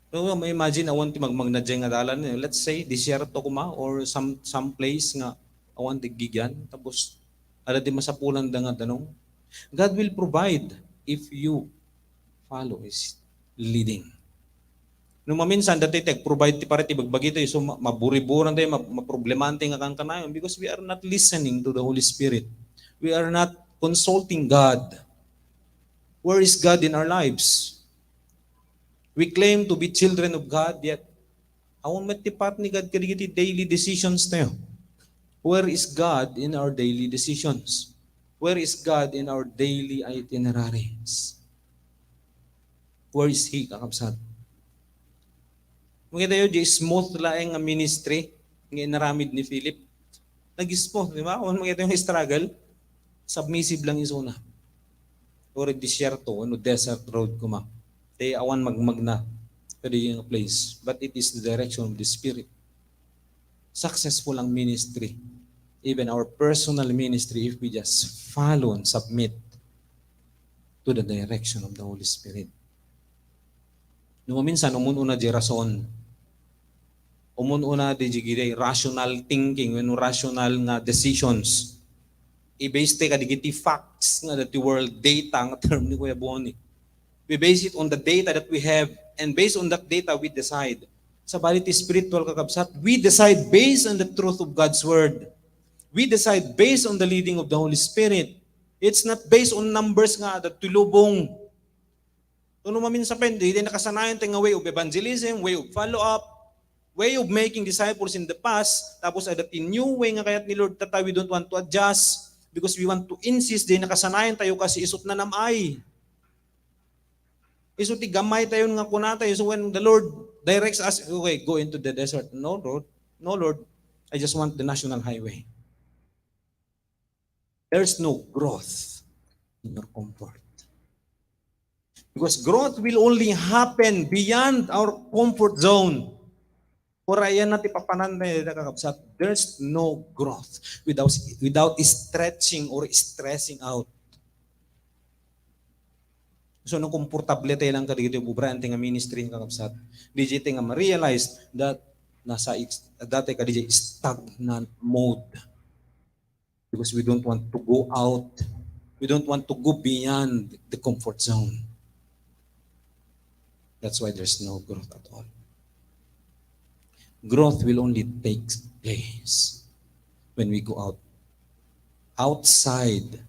No, ma-imagine, awan ti magmagna diay nga dalan, eh. Let's say, disyerto koma or some, some place nga awan ti gigian, tapos adda ti masapulanda nga danum. God will provide if you follow His leading. No maminsan, dati ti ag-provide ti pare ti bagbagi tayo, so ma-, maburiburan tayo, ma-, maproblemahan tayo nga kankanayon because we are not listening to the Holy Spirit. We are not consulting God. Where is God in our lives? We claim to be children of God, yet awan met ti part ni God kadagiti daily decisions tayo. Where is God in our daily decisions? Where is God in our daily itineraries? Where is He, kakabsat? Makita tayo, di smooth laeng nga ministry nga inaramid ni Philip. Nag-smooth, di ba? Kung makita yung struggle, submissive lang isuna. Or disyerto, ano, desert road koma. Ti awan magmagna. Pwede yung place. But it is the direction of the Spirit. Successful ang ministry. Even our personal ministry, if we just follow and submit to the direction of the Holy Spirit. No, minsan, umun-una di rason. Umun-una di, di rational thinking, wenno rational nga decisions. I-base ti kadigiti facts nga dati world data nga term ni Kuya Bonnie. We base it on the data that we have, and based on that data, we decide. Sabali ti spiritual, kakabsat, we decide based on the truth of God's word. We decide based on the leading of the Holy Spirit. It's not based on numbers nga adda ti lubong. No maminsan pay, di, di nakasanayan tayo nga way of evangelism, way of follow-up. way of making disciples in the past, tapos adda ti new way nga kayat ni Lord, tatta we don't want to adjust because we want to insist, di nakasanayan tayo kasi isut na nam-ay. Isu ti gamay tayo nga kuna tayo. So when the Lord directs us, "Okay, go into the desert." "No, Lord. No, Lord. I just want the national highway." There's no growth in your comfort. Because growth will only happen beyond our comfort zone. Ura iyan na ti papanan na ita, kakabsat. There's no growth without, without stretching or stressing out. So, no komportable tayo lang kadagiti ubrayan ti nga ministry, kakabsat, di tayo nga ma-realize that nasa ex-, dati kadagiti stagnant mode. Because we don't want to go out. We don't want to go beyond the comfort zone. That's why there's no growth at all. Growth will only take place when we go out. Outside.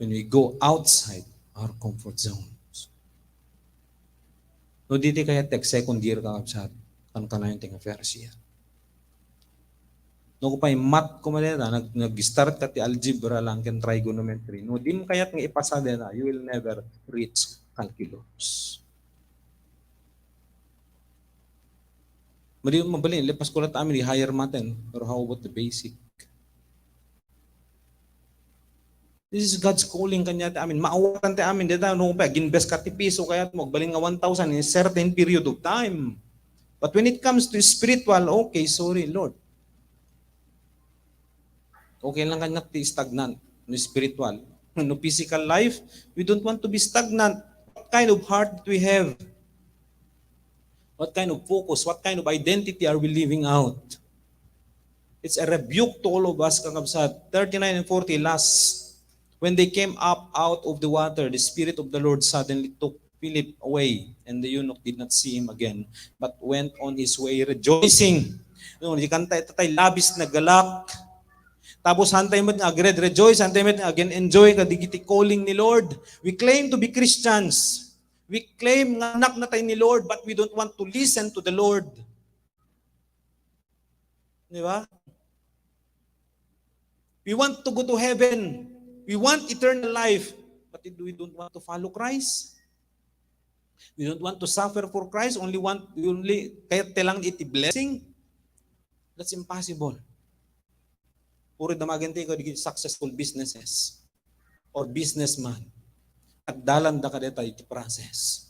When we go outside our comfort zones. No, di ti kayat ti ag-second year, kakabsat, kankanayon ti nga first year. No, kupay math ko man deta, nag-, nag-start ka ti algebra lang ken trigonometry. No, di mo kayat nga ipasa deta, you will never reach calculus. Madi, mabalin, lepas ko latta amin, di higher math, pero how about the basic? This is God's calling kaniata amin. Maawatan ti amin. Deta, no, pa, ginbes ka ti piso, kayat mo agbalin nga one thousand in a certain period of time. But when it comes to spiritual, okay, sorry, Lord. Okay lang kaniak ti stagnant, no spiritual. No physical life, we don't want to be stagnant. What kind of heart that we have? What kind of focus? What kind of identity are we living out? It's a rebuke to all of us, kakabsat. Thirty-nine and forty, last. When they came up out of the water, the Spirit of the Lord suddenly took Philip away, and the eunuch did not see him again, but went on his way rejoicing. No, di kanta ita tay labis nga galak. Tapos, hantay met nga agred-rejoice, hantay met nga again enjoy kadigiti calling ni Lord. We claim to be Christians. We claim nga anak na tayo ni Lord, but we don't want to listen to the Lord. Di ba? We want to go to heaven. We want eternal life. But we don't want to follow Christ. We don't want to suffer for Christ. Only want, we only, kaya tayo lang iti blessing. That's impossible. Puro damagan tayo kadigiti successful businesses or businessman. Nagdalanda kadeta iti process.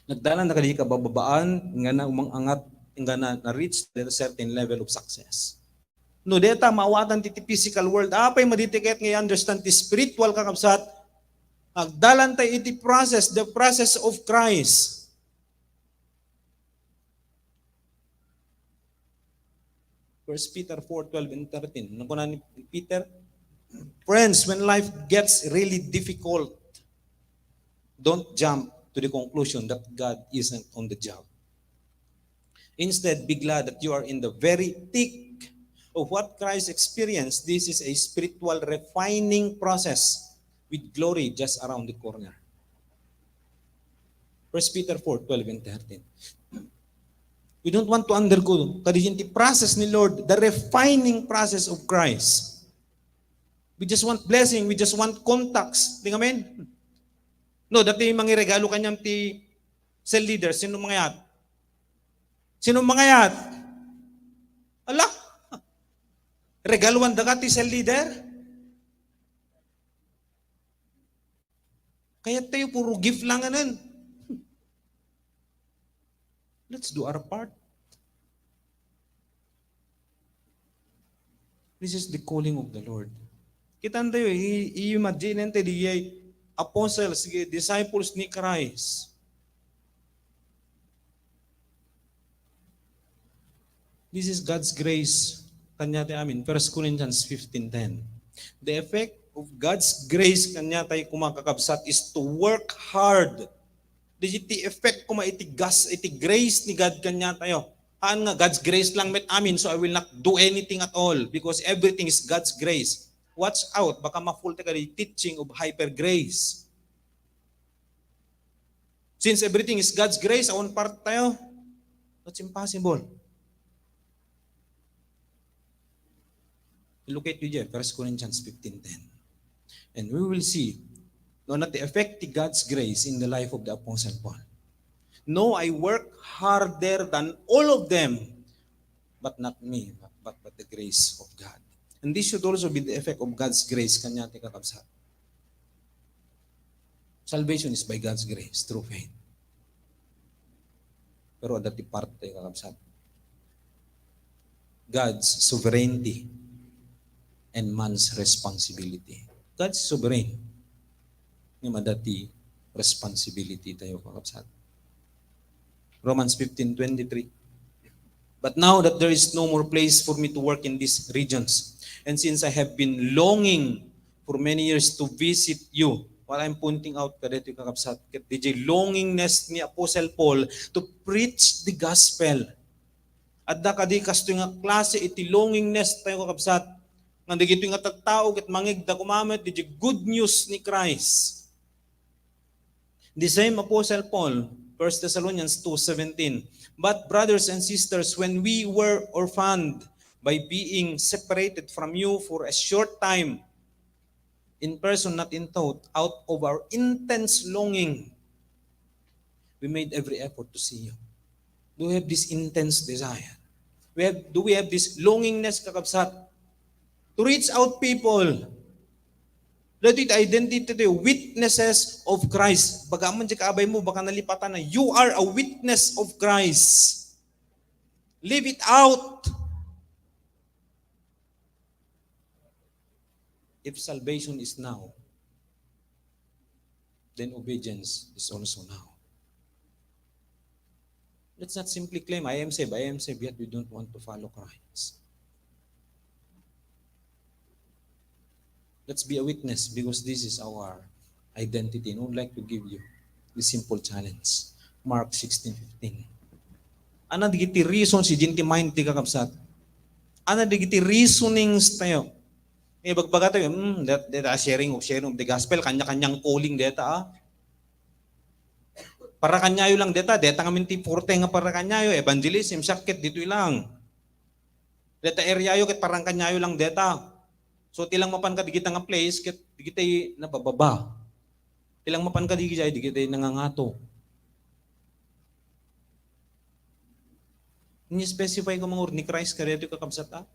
Nagdalanda kadagiti kabababaan, nga na umang-angat, nga na, na-reach that certain level of success. No, deta, maawatan ti, ti physical world. Apay maditi ket nga i-understand ti spiritual, kakabsat? Agdalanta iti process, the process of Christ. First Peter four twelve and thirteen. Ano kuna ni Peter? Friends, when life gets really difficult, don't jump to the conclusion that God isn't on the job. Instead, be glad that you are in the very thick of what Christ experienced. This is a spiritual refining process with glory just around the corner. First Peter four twelve and thirteen. We don't want to undergo kadagiti process ni Lord, the refining process of Christ. We just want blessing, we just want contacts. Di amen? No, dati mangiregalo kaniam ti cell leader, sino mangayat? Sino mangayat? Ala, regaluan da ka ti cell leader? Kayat tayo, puro gift lang anan. Let's do our part. This is the calling of the Lord. Kitan tayo, i-, i-imagine tayo, di ay apostles, sige, disciples ni Christ. This is God's grace. Kanya ti amin, First Corinthians fifteen ten. The effect of God's grace kanya tayo, kumakakabsat, is to work hard. Di ti effect kuma iti gas, iti grace ni God kanya tayo. Haan nga God's grace lang met amin, so I will not do anything at all because everything is God's grace. Watch out, baka ma-fool tayo kadi teaching of hyper grace. Since everything is God's grace, awan part tayo. That's impossible. Ilocate you dyan, First Corinthians fifteen ten. And we will see, no, not the effect of God's grace in the life of the Apostle Paul. No, I work harder than all of them, but not me, but, but the grace of God. And this should also be the effect of God's grace, kanya ti kakabsat. Salvation is by God's grace, through faith. Pero adda ti parte, kakabsat. God's sovereignty and man's responsibility. God's sovereign. Ngem adda ti responsibility tayo, kakabsat. Romans fifteen twenty-three. But now that there is no more place for me to work in these regions, and since I have been longing for many years to visit you, what I'm pointing out kadaytoy, kakabsat, ket diay longingness ni Apostle Paul to preach the gospel. Adda kadi kastoy nga klase iti longingness tayo, kakabsat, nga dagitoy nga tattao ket mangegda koma met diay good news ni Christ. The same Apostle Paul, First Thessalonians two seventeen, "But brothers and sisters, when we were orphaned by being separated from you for a short time, in person, not in thought, out of our intense longing, we made every effort to see you." Do we have this intense desire? We have, do we have this longingness, kakabsat, to reach out people? Dati identity tayo, witnesses of Christ. Baga man di kaabay mo, baka nalipatan na. You are a witness of Christ. Live it out. If salvation is now, then obedience is also now. Let's not simply claim, "I am saved, I am saved," yet we don't want to follow Christ. Let's be a witness because this is our identity. And I would like to give you this simple challenge. Mark sixteen fifteen. Ania dagiti reason iti mind ti kakabsat? Ania dagiti reasonings tayo? Ibagbaga tayo, "Hmm, that, that, ah, sharing of, sharing of the gospel, kanya-kanyang calling deta, ah." Para kanyayo lang deta, deta ngamin ti forte nga para kanyayo, evangelism, siak ket ditoy lang. Deta area yo ket para kanyayo lang deta. So, ti lang mapan kadigita nga place, ket digitay nabababa. Ti lang mapan kadigitay, digitay nangangato. Ni-specify ko mangur ni Christ kadaytoy, kakabsat, ah.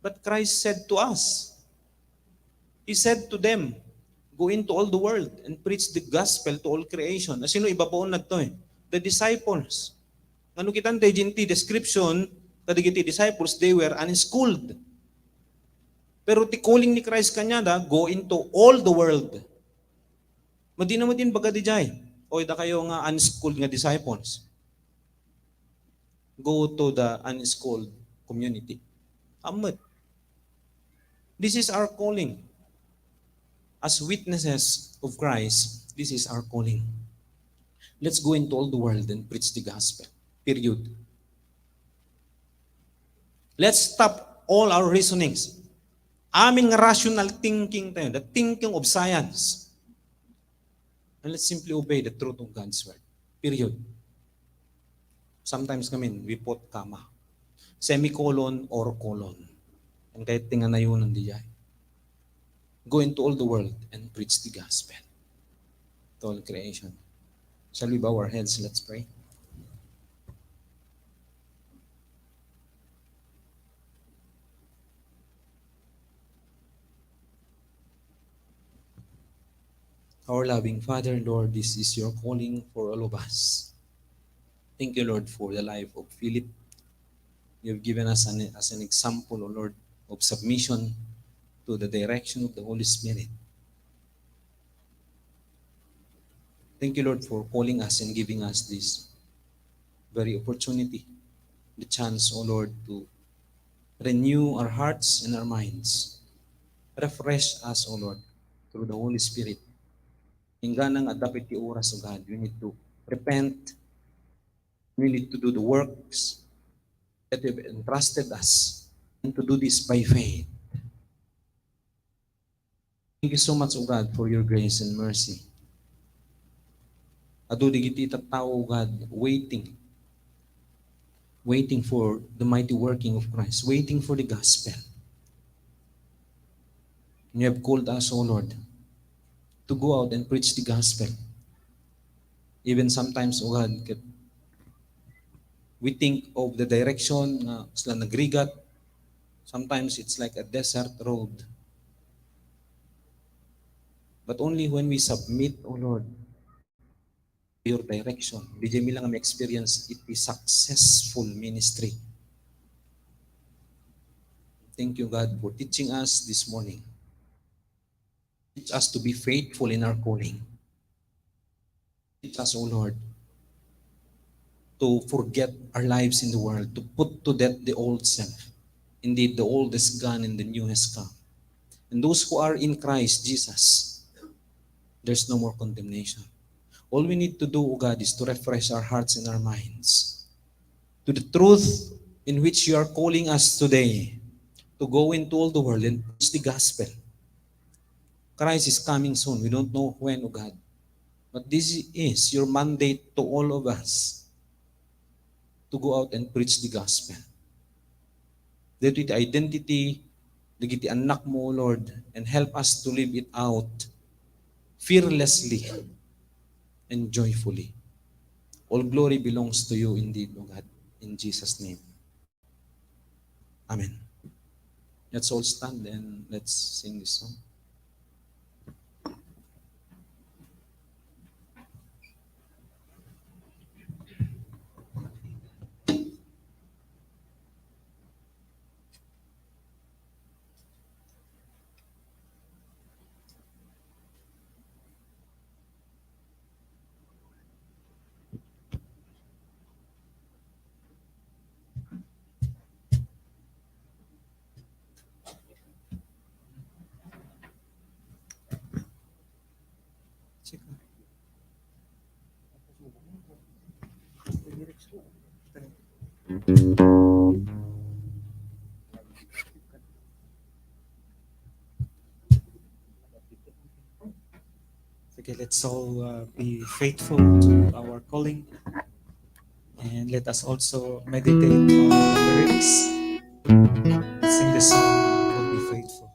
But Christ said to us, He said to them, "Go into all the world and preach the gospel to all creation." Asino ibabaon nato, eh? The disciples. Ngano kitan tayo iti description, kadagiti disciples, they were unschooled. Pero ti calling ni Christ kaniada, "Go into all the world." Madina met imbaga diay, "Oy, dakayo nga unschooled nga disciples, go to the unschooled community." Ammet. This is our calling. As witnesses of Christ, this is our calling. Let's go into all the world and preach the gospel. Period. Let's stop all our reasonings. Amin nga rational thinking tayo, the thinking of science. And let's simply obey the truth of God's word. Period. Sometimes kami, we put comma. Semicolon or colon. And kahit tinga na yun, nandiyan. "Go into all the world and preach the gospel to all creation." Shall we bow our heads? Let's pray. Our loving Father, Lord, this is your calling for all of us. Thank you, Lord, for the life of Philip. You have given us an, as an example, O Lord, of submission to the direction of the Holy Spirit. Thank you, Lord, for calling us and giving us this very opportunity, the chance, O Lord, to renew our hearts and our minds. Refresh us, O Lord, through the Holy Spirit. Inggana nga adda pay ti oras, O God, we need to repent. We need to do the works that you have entrusted us and to do this by faith. Thank you so much, O God, for your grace and mercy. Adu dagiti tattao, O God, waiting. Waiting for the mighty working of Christ, waiting for the gospel. And you have called us, O Lord, to go out and preach the gospel. Even sometimes, O God, ket we think of the direction nga sila nagrigat. Sometimes it's like a desert road. But only when we submit, O Lord, your direction, diay mi lang ma-experience iti successful ministry. Thank you, God, for teaching us this morning. Teach us to be faithful in our calling. Teach us, O Lord, to forget our lives in the world, to put to death the old self. Indeed, the old is gone and the new has come. And those who are in Christ Jesus, there's no more condemnation. All we need to do, O God, is to refresh our hearts and our minds to the truth in which you are calling us today, to go into all the world and preach the gospel. Christ is coming soon. We don't know when, O God. But this is your mandate to all of us to go out and preach the gospel. Daytoy ti identity dagiti annakmo, O Lord, and help us to live it out fearlessly and joyfully. All glory belongs to you indeed, O God, in Jesus' name. Amen. Let's all stand and let's sing this song. Okay, let's all, uh, be faithful to our calling, and let us also meditate on the lyrics. Sing the song, "Be Faithful."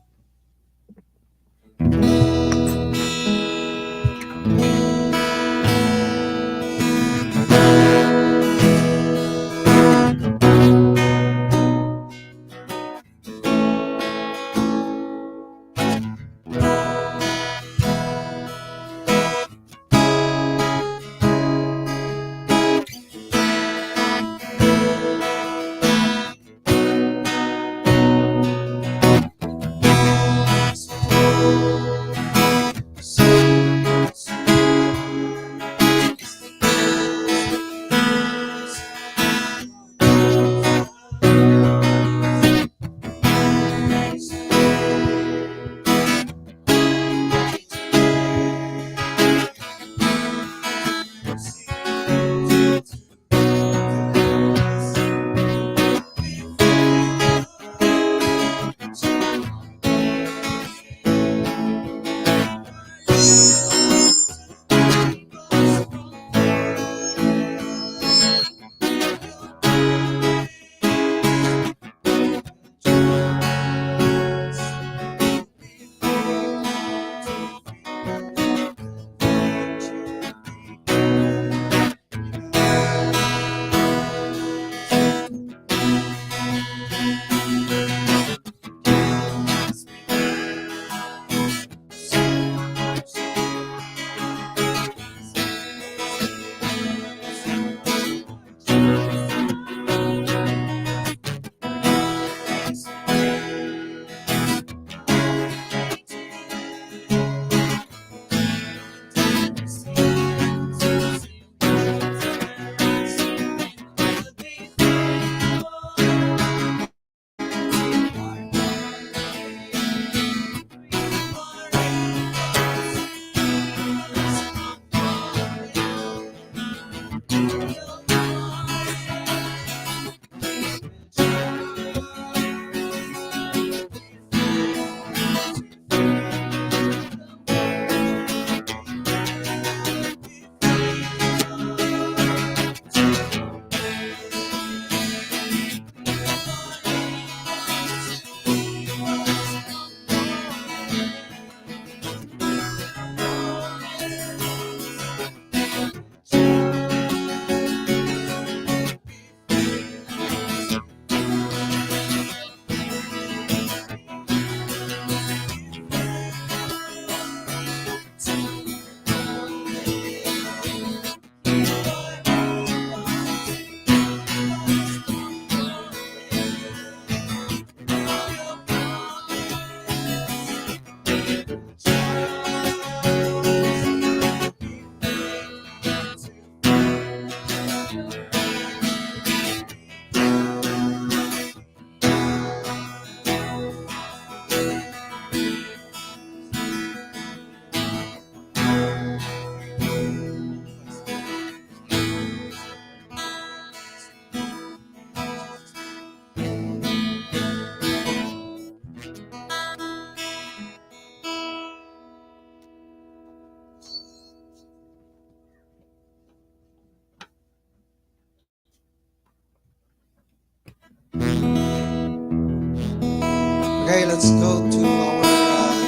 Okay, let's go to our uh,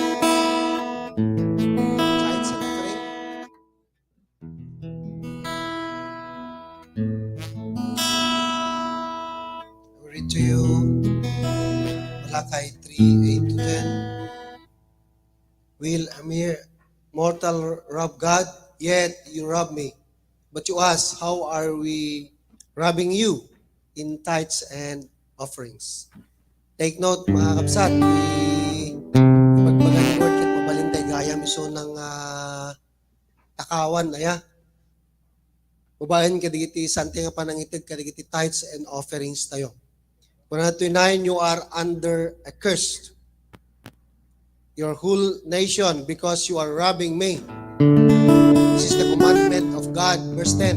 tithes and offering. I read to you Malachi three eight to ten. Will a mere mortal rob God? Yet you rob me. But you ask, how are we robbing you in tithes and offerings? Take note, mga kabsat, ti pagbaga ni Lord ket mabalin tayo gayam isu nga, ah, takawan, aya. Babaen kadagiti santi nga panangiteg kadagiti tithes and offerings tayo. Kuna twenty-nine, you are under a curse, your whole nation, because you are robbing me. This is the commandment of God. Verse ten,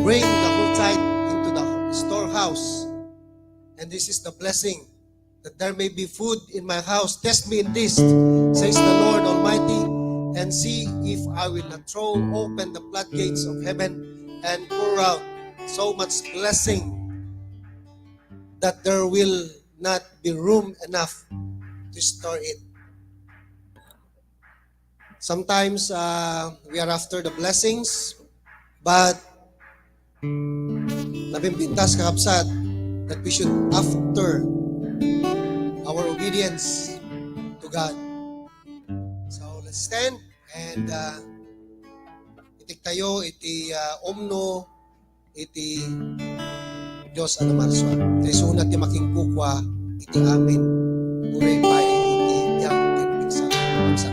bring the whole tithe into the storehouse, and this is the blessing, that there may be food in my house. Test me in this, says the Lord Almighty, and see if I will not throw open the floodgates of heaven and pour out so much blessing that there will not be room enough to store it. Sometimes uh, we are after the blessings, but napimpintas, kakabsat, that we should after our obedience to God. So let's stand and uh, itik tayo iti uh, umno iti Dios a namarsuan. Kay suna ti makinkukua iti amin. Uray pay iti biag ken pigsa. Pigsa.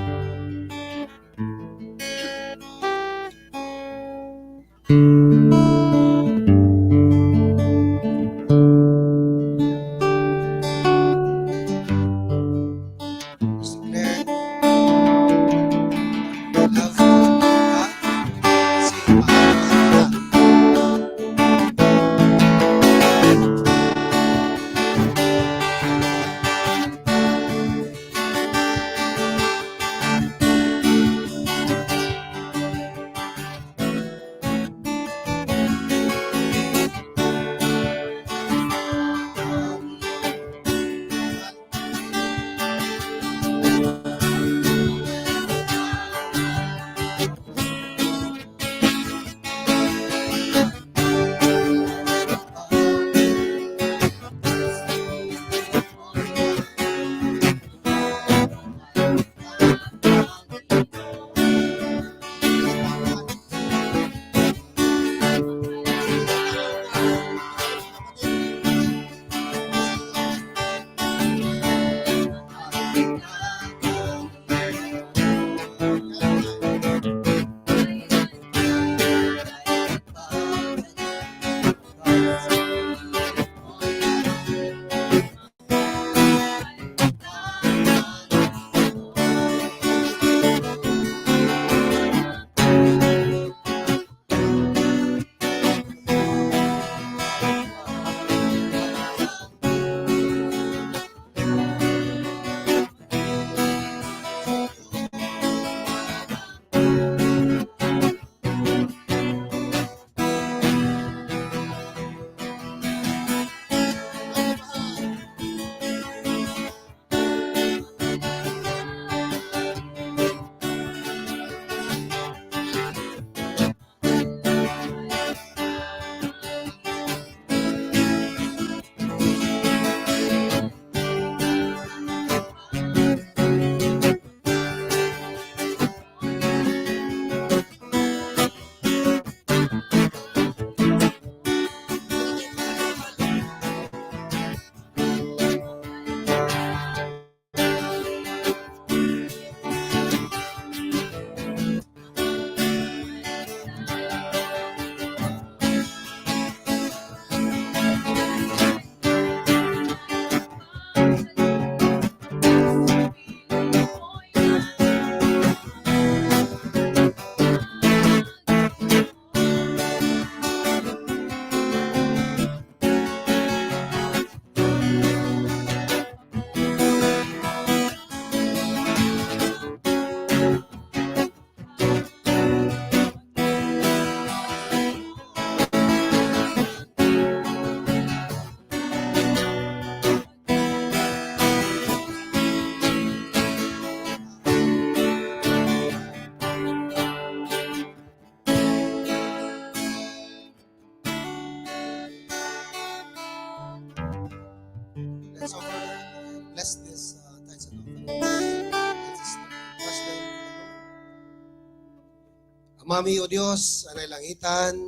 Amami, O Dios, a nailangitan,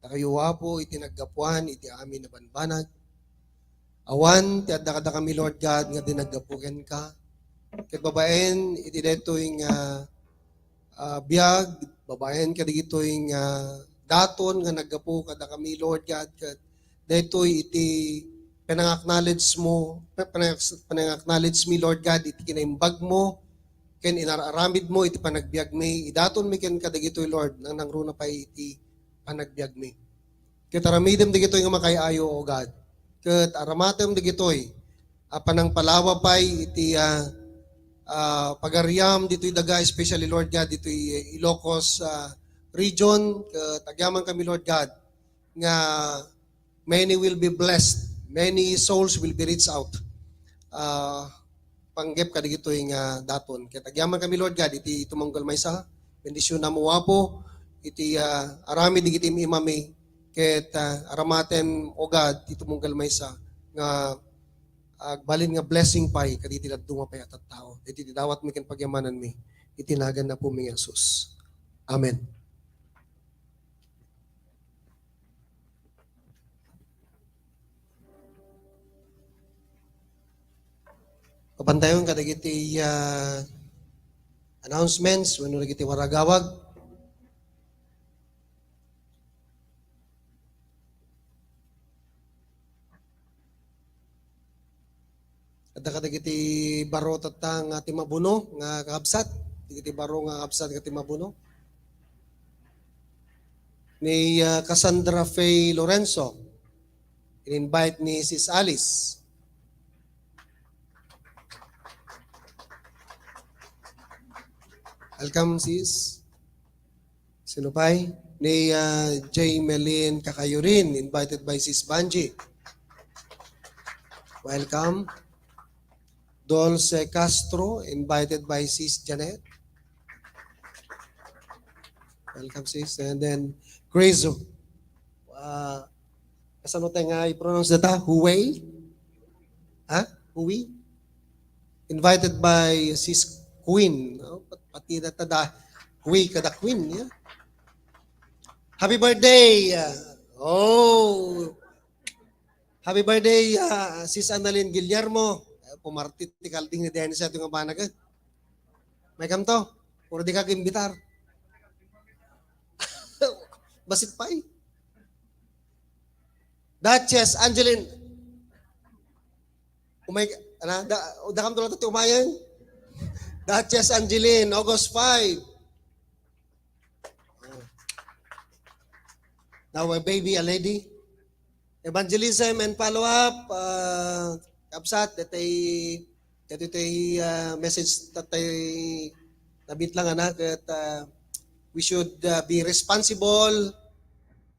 dakayo, Apo, iti naggapuan iti amin a banbanag. Awan ti adda kadakami, Lord God, nga di naggapu kenka. Ket babaen iti daytoy nga, ah, biag, babaen kadagitoy nga daton nga naggapu kadakami, Lord God, ket daytoy iti panang-acknowledge mo, pa-, panang-, panang-acknowledge mi, Lord God, iti kinaimbag mo, ken inar-aramid mo iti panagbiag mi, idaton mi ken kadagitoy, Lord, nang nangruna pay iti panagbiag mi. Ket aramidem dagitoy nga makaay-ayo, O God. Ket aramatem dagitoy a panangpalawa pay iti, ah, ah, pagariam ditoy daga, especially, Lord God, ditoy Ilocos, ah, region. Ket agyaman kami, Lord God, nga many will be blessed, many souls will be reached out. Ah, panggep kadagitoy nga daton. Ket agyaman kami, Lord God, iti tumunggal maysa. Bendisyonam, O Apo, iti, ah, aramid dagiti im-imami. Ket, ah, aramatem, O God, ti tumunggal maysa nga agbalin nga blessing pay kadagiti dadduma pay a tattao. Iti dawatmi ken pagyamananmi, iti nagan ni Apomi nga Jesus. Amen. Papantayon kadagiti, ah, announcements wenno dagiti waragawag. Adda kadagiti baro tatta nga timmabuno nga kakabsat, dagiti baro nga kakabsat nga timmabuno. Ni, ah, Cassandra Faye Lorenzo, in-invite ni Sis Alice. Welcome, sis. Sino pay? Ni, ah, J Melin Kakayurin, invited by Sis Banji. Welcome. Dulce Castro, invited by Sis Janet. Welcome, sis. And then, Grazo. Ah, kasano tayo nga i-pronounce data? Huwei? Ha? Huwei? Invited by Sis Queen. No? Pat-, pati data da Huwei kada Queen. Yeah? Happy birthday! Ah, oh! Happy birthday, ah, Sis Annalyn Guillermo. Eh, pumarti ti kalding ni Dennis ato nga banag, eh. Maikam to? Puro di ka imbitar. Basit pay. Duchess Angeline. Umay, ana, da, da kam tulad ti umayen. Duchess Angeline, August five. Now, a baby, a lady. Evangelism and follow-up, ah, kabsat, detay, detay, ah, message tatay nabit lang, anak, that, ah, we should, ah, be responsible,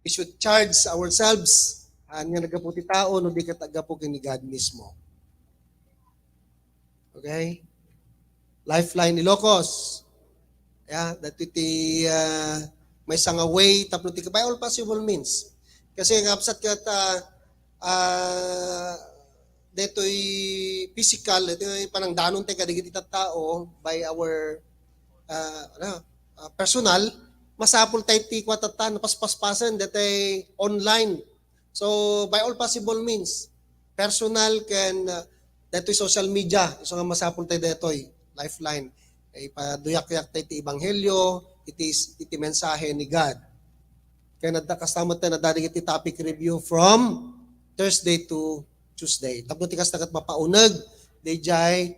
we should charge ourselves. Haan nga naggapu ti tao, no di ket aggapu ken ni God mismo. Okay? Lifeline Ilocos. Yeah, that iti, ah, maysa nga way tapno ti by all possible means. Kasi nga absat ket, ah, ah, detoy physical, detoy panangdanon tayo kadagiti tattao by our, ah, ano, ah, personal, masapul tayo ti kuwatatan, paspaspasen, detoy online. So, by all possible means, personal ken, uh, detoy social media, isu nga masapul tayo detoy, lifeline. Eh, ipaduyak-yak tayo ti ebanghelyo, iti, iti mensahe ni God. Kaya nadda, kasta met tayo, nadda dagiti topic review from Thursday to Tuesday. Tapno ti kasta ket mapauneg, dayjay,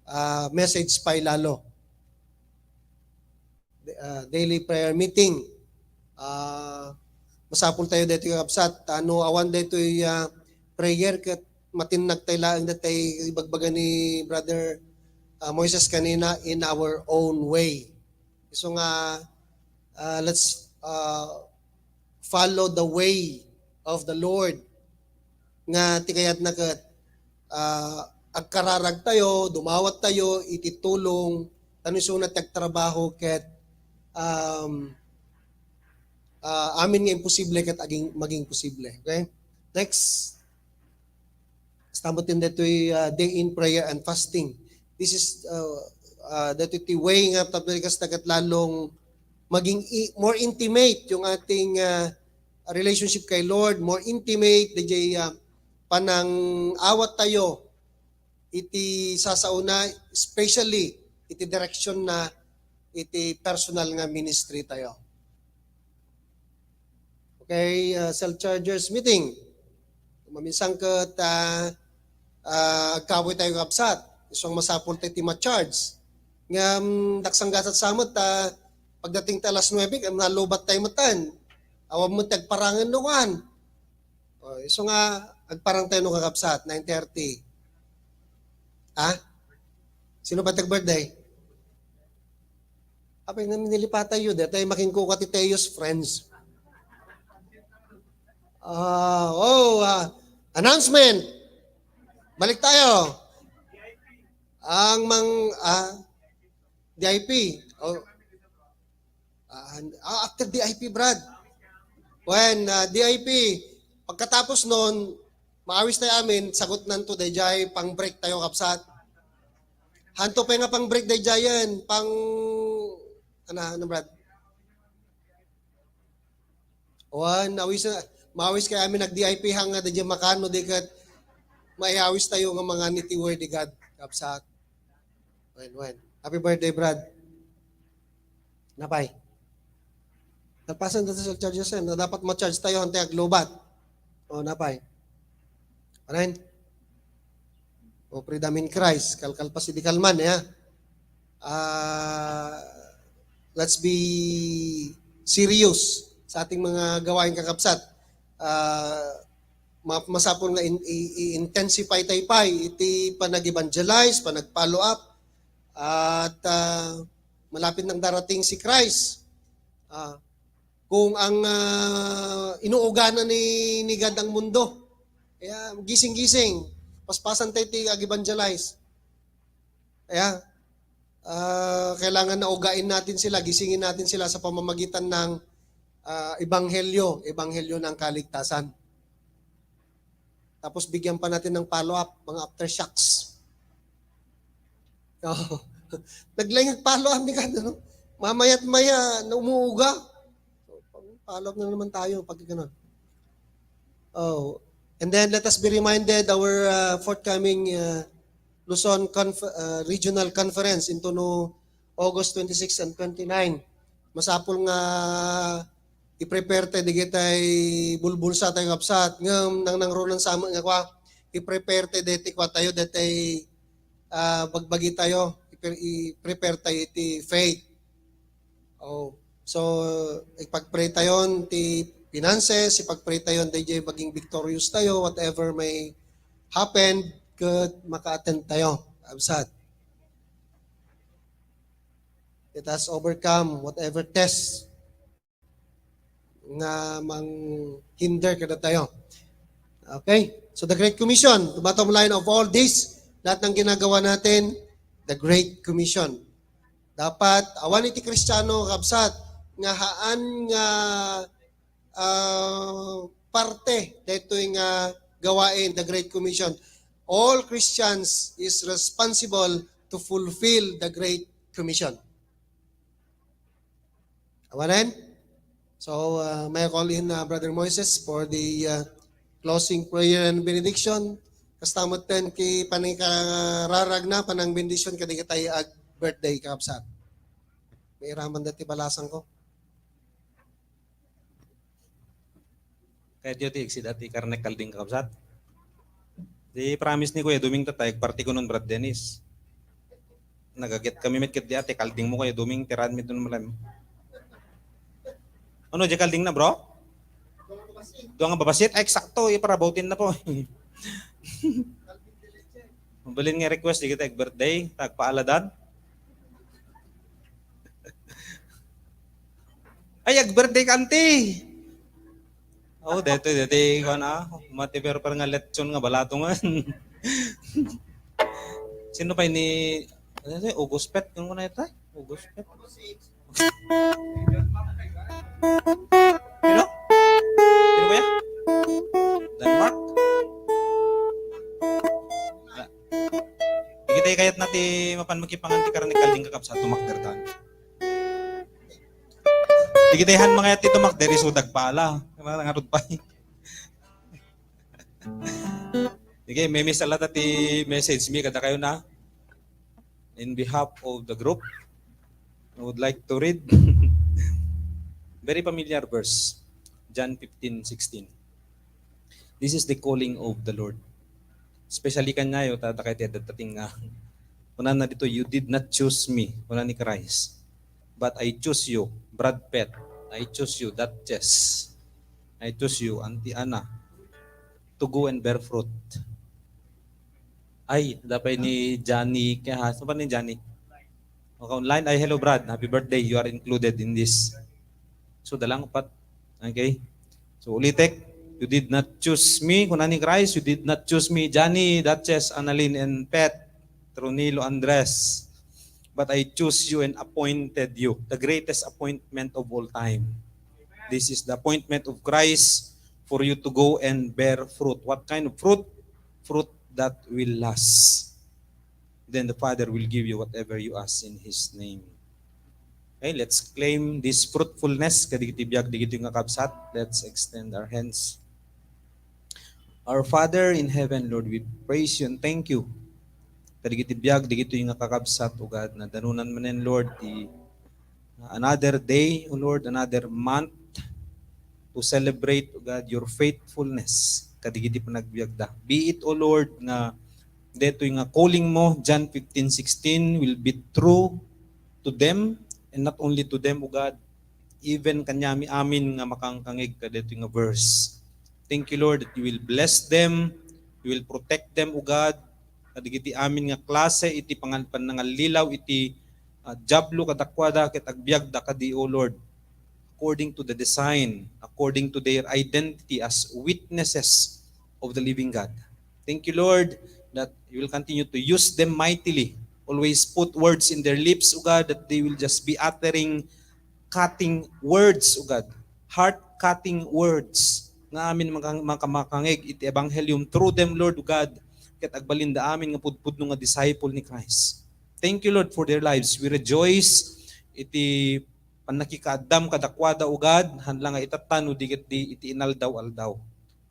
ah, message pay lalo. Ah, daily prayer meeting. Ah, masapul tayo daytoy, kabsat, ta no awan daytoy, ah, prayer ket matinnag tayo laeng daytoy ibagbaga ni Brother, ah, Moises kanina, in our own way. So nga, ah, let's, ah, follow the way of the Lord. Nga ti kayatna ket, ah, agkararag tayo, dumawat tayo iti tulong, ta no isuna ti agtrabaho ket, um, ah, amin nga imposible ket aging, maging posible. Okay? Next. Kasta met detoy, ah, day in prayer and fasting. This is, ah, ah, detoy ti way nga tapno kasta ket lalong maging i-, more intimate yung ating, ah, relationship kay Lord, more intimate, dayjay, ah, panangawat tayo iti sasauna, especially iti direksyon na iti personal nga ministry tayo. Okay, ah, self-chargers meeting. Maminsan ket, ah, ah, agkabuy tayo, kabsat. Isu nga masapul tayo ti ma-charge. Ngem, daksanggasat sa met, ah, pagdating ta alas nuebe, ngem nalubat tayo metten. Awan met ti agparangen no kuan. O, isu nga, agparang tayo no, kakabsat, nine thirty. Ha? Sino ba ti ag-birthday? Apay, nalipatan yu, dayta makinkua ti Teo's friends. Ah, oh, ah, announcement. Balik tayo. Ang mang, ah, D I P. Oh. Ah, ah, after D I P, Brad. When, ah, D I P, pagkatapos nun, maawis tayo amin, sagot nanto, dayjay, pang-break tayo, kabsat. Hanto pa nga pang-break, dayjayen, pang, ano, ano, Brad? Wan, awis, maawis kayo amin nag-D I P hang nga, dayjay makan, no, di ket, maiawis tayo nga mga niti word ni God, kabsat. Wen, wen. Happy birthday, Brad. Napay. Nagpasan dito sa charges yan. Na dapat ma-charge tayo, hantay aglobat. O, napay. Amen? O, freedom in Christ. Kalkal pa si di kalman, ya. Ah, let's be serious sa ating mga gawain, kakabsat. Ah, ma-, masapul nga in-, i-, i-intensify tayo pay iti panag-evangelize, panag-follow up, at, ah, malapit nang darating si Christ. Ah, kung ang, ah, inuuganan ni, ni God ang mundo, kaya gising-gising, paspasan tayo ti ag-evangelize. Kaya, ah, kailangan na ugain natin sila, gisingin natin sila sa pamamagitan ng, ah, ebanghelyo, ebanghelyo ng kaligtasan. Tapos bigyan pa natin ng follow-up, mga aftershocks. Oo. Naglaing follow-up ni God, ano? Mamaya't maya, na umuuga. So, follow-up na naman tayo pag ganun. Oh. And then let us be reminded our, uh, forthcoming, uh, Luzon Conf-, uh, Regional Conference into no August twenty-six and twenty-nine. Masapul nga i-prepare tayo, digitay bulbulsa tayo, kabsat, ngem nang nangrunan sa amin nga kwa, i-prepare tayo, deti kwa tayo, deti, ah, bagbagi tayo, i-pre-, i-prepare tayo iti faith. Oh, so, ipag-pray tayon ti finances, ipag-pray tayon dayjay maging victorious tayo, whatever may happen, ket maka-attend tayo. Absat. Let us overcome whatever test nga manghinder kada tayo. Okay? So, the Great Commission, the bottom line of all this, lahat ng ginagawa natin, the Great Commission. Dapat, awan iti Kristiyano, kabsat, nga haan nga, ah, parte daytoy nga gawain, the Great Commission. All Christians is responsible to fulfill the Great Commission. Awanen? So, uh, may I call in, uh, Brother Moises for the, uh, closing prayer and benediction. Kasta met ten ti panangikararag na, panangbendisyon kadagiti ag-birthday, kakabsat. Mairaman dati balasang ko. Kayatyo ti eksida ti karnek kalding, kakabsat? Ti promise ni Kuya Doming, tatay, agparti ko nun, Brad Dennis. Nagaget kami met ket di ate, kalding mo, Kuya Doming, tiraen mi dun malem. Ano, di kalding na, bro? Dua nga babasit? Ay, eksakto, iparabutin na po. Mabalin nga request, di kita ag-birthday, tagpaaladan. Ay, ag-birthday ka, auntie. Oh, dito, dito, ikaw na. Mati pero parang nga lechon nga balatungan. Sino pa ini? Ano ito? Ugospet? Yung muna ito? Ugospet? Sino? Sino kaya? Denmark? Wala. Ikitay kayat na ti mapan makipangan ti karne kalding, kakabsat, tumakder dan. Dagiti han mangayat ti tumakder, isu dagpala. Nga, ngarud pay. Sige, may misal ata ti message mi kadakayo na. In behalf of the group, I would like to read very familiar verse, John fifteen sixteen. This is the calling of the Lord. Especially kanyayo, ta, ta kay ti adda tating nga, kunana dito, "You did not choose me," kuna ni Christ. "But I choose you, Brad Pet. I choose you, Duchess. I choose you, Auntie Ana, to go and bear fruit." Ay, dapat ni Johnny, kaya ha, saan ba ni Johnny? Okay, online. Ay, hello, Brad. Happy birthday. You are included in this. So, dalang pat. Okay? So, ulitek, "You did not choose me," kuna ni Christ, "You did not choose me, Johnny, Duchess, Annalyn, and Pet, Tronilo, Andres. But I choose you and appointed you." The greatest appointment of all time. This is the appointment of Christ for you to go and bear fruit. What kind of fruit? Fruit that will last. Then the Father will give you whatever you ask in His name. Okay, let's claim this fruitfulness. Kadagiti biag dagitoy nga kabsat, let's extend our hands. Our Father in heaven, Lord, we praise you and thank you. Kadagiti biag dagitoy nga kakabsat, O God, na danunan manen, Lord, ti another day, O Lord, another month to celebrate, O God, your faithfulness kadagiti panagbiagda. Be it, O Lord, nga detoy nga calling mo, John fifteen sixteen, will be true to them, and not only to them, O God, even kaniami amin nga makangkangeg kadetoy nga verse. Thank you, Lord, that you will bless them, you will protect them, O God, kadagiti amin nga klase iti pangan-, pannangallilaw iti, ah, diablo kadakuada ket agbiagda kadi, O Lord, according to the design, according to their identity as witnesses of the living God. Thank you, Lord, that you will continue to use them mightily. Always put words in their lips, O God, that they will just be uttering cutting words, O God. Heart-cutting words nga amin maka-, makamakangeg iti ebanghelyo through them, Lord, O God, ket agbalinda amin nga pudpudno nga disciple ni Christ. Thank you, Lord, for their lives. We rejoice iti pannakikaaddam kadakuada, O God, haan la nga itatta no di ket di iti inaldaw-aldaw.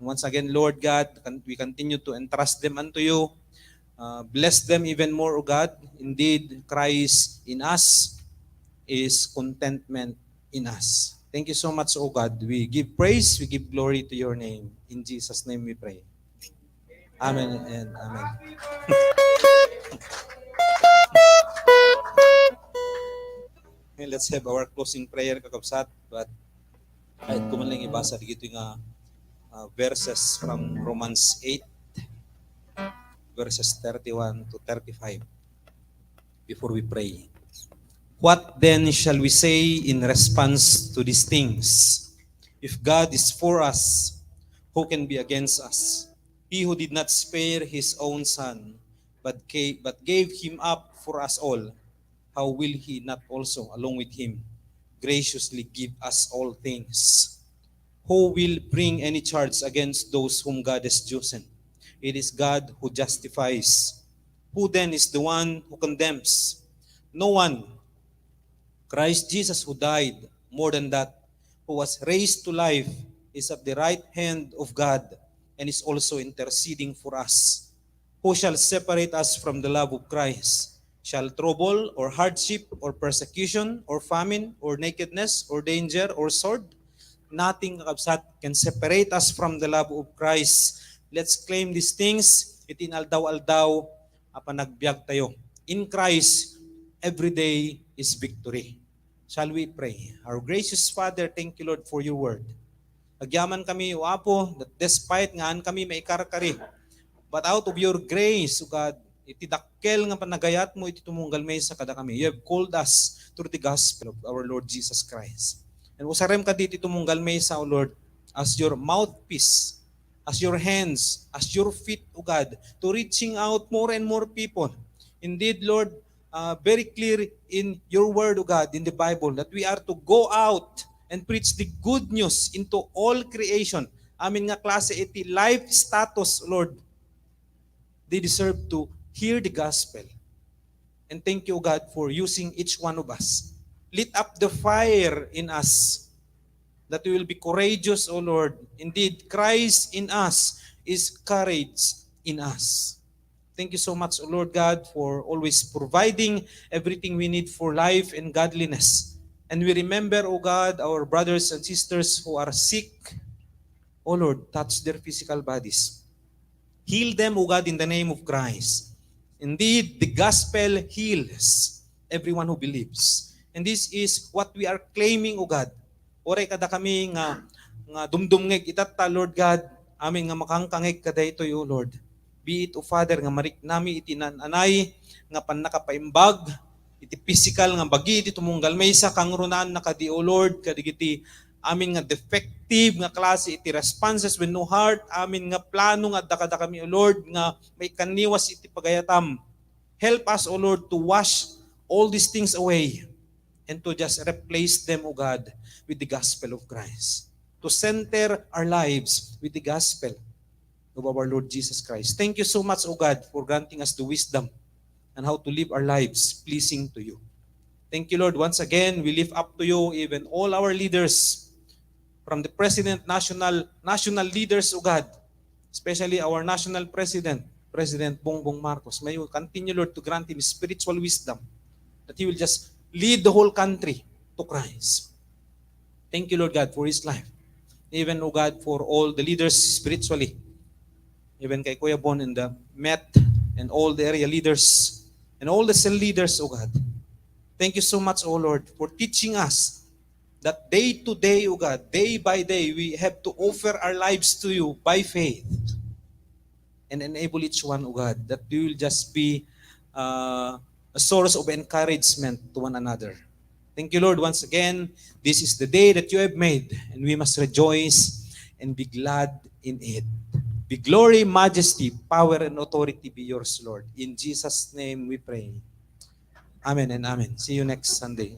Once again, Lord God, con-, we continue to entrust them unto you. Uh, bless them even more, O God. Indeed, Christ in us is contentment in us. Thank you so much, O God. We give praise, we give glory to your name. In Jesus' name we pray. Amen and amen. Okay, let's have our closing prayer, kakabsat. But kahit ko man lang ibasa dito nga, uh, verses from Romans eight, verses thirty-one to thirty-five, before we pray. What then shall we say in response to these things? If God is for us, who can be against us? He who did not spare his own son, but gave, but gave him up for us all, how will he not also, along with him, graciously give us all things? Who will bring any charge against those whom God has chosen? It is God who justifies. Who then is the one who condemns? No one. Christ Jesus, who died, more than that, who was raised to life, is at the right hand of God and is also interceding for us. Who shall separate us from the love of Christ? Shall trouble, or hardship, or persecution, or famine, or nakedness, or danger, or sword? Nothing, kakabsat, can separate us from the love of Christ. Let's claim these things. Iti inaldaw-aldaw a panagbiag tayo. In Christ, every day is victory. Shall we pray? Our gracious Father, thank you, Lord, for your word. Agyaman kami, O Apo, that despite nga haan kami maikarkari, but out of your grace, O God, iti dakkel nga panagayat mo iti tumunggal maysa kadakami. You have called us through the gospel of our Lord Jesus Christ. And usarem kadi iti tumunggal maysa, O Lord, as your mouthpiece, as your hands, as your feet, O God, to reaching out more and more people. Indeed, Lord, uh, very clear in your word, O God, in the Bible, that we are to go out and preach the good news into all creation. Amin nga klase iti life status, Lord. They deserve to hear the gospel. And thank you, O God, for using each one of us. Lit up the fire in us that we will be courageous, O Lord. Indeed, Christ in us is courage in us. Thank you so much, O Lord God, for always providing everything we need for life and godliness. And we remember, O God, our brothers and sisters who are sick. O Lord, touch their physical bodies. Heal them, O God, in the name of Christ. Indeed, the gospel heals everyone who believes. And this is what we are claiming, O God. Uray kadakami nga, nga dumdumngeg itatta, Lord God, amin nga makangkangeg kadaytoy, O Lord. Be it, O Father, nga mariknami iti naan-anay nga pannakapaimbag, iti pisikal nga bagi, iti tumunggal maysa, kangrunaanna kadi, O Lord, kadagiti amin nga defective nga klase iti responses wenno heart, amin nga plano nga adda kadakami, O Lord, nga maikanniwas iti pagayatam. Help us, O Lord, to wash all these things away and to just replace them, O God, with the gospel of Christ. To center our lives with the gospel of our Lord Jesus Christ. Thank you so much, O God, for granting us the wisdom and how to live our lives pleasing to you. Thank you, Lord. Once again, we lift up to you even all our leaders, from the president, national, national leaders, O God, especially our national president, President Bongbong Marcos. May you continue, Lord, to grant him spiritual wisdom that he will just lead the whole country to Christ. Thank you, Lord God, for his life. Even, O God, for all the leaders spiritually. Even kay Kuya Bon and the Met and all the area leaders and all the cell leaders, O God. Thank you so much, O Lord, for teaching us that day to day, O God, day by day, we have to offer our lives to you by faith and enable each one, O God, that we will just be, uh, a source of encouragement to one another. Thank you, Lord, once again. This is the day that you have made, and we must rejoice and be glad in it. Be glory, majesty, power, and authority be yours, Lord. In Jesus' name we pray. Amen and amen. See you next Sunday.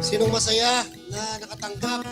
Sinong masaya na nakatanggap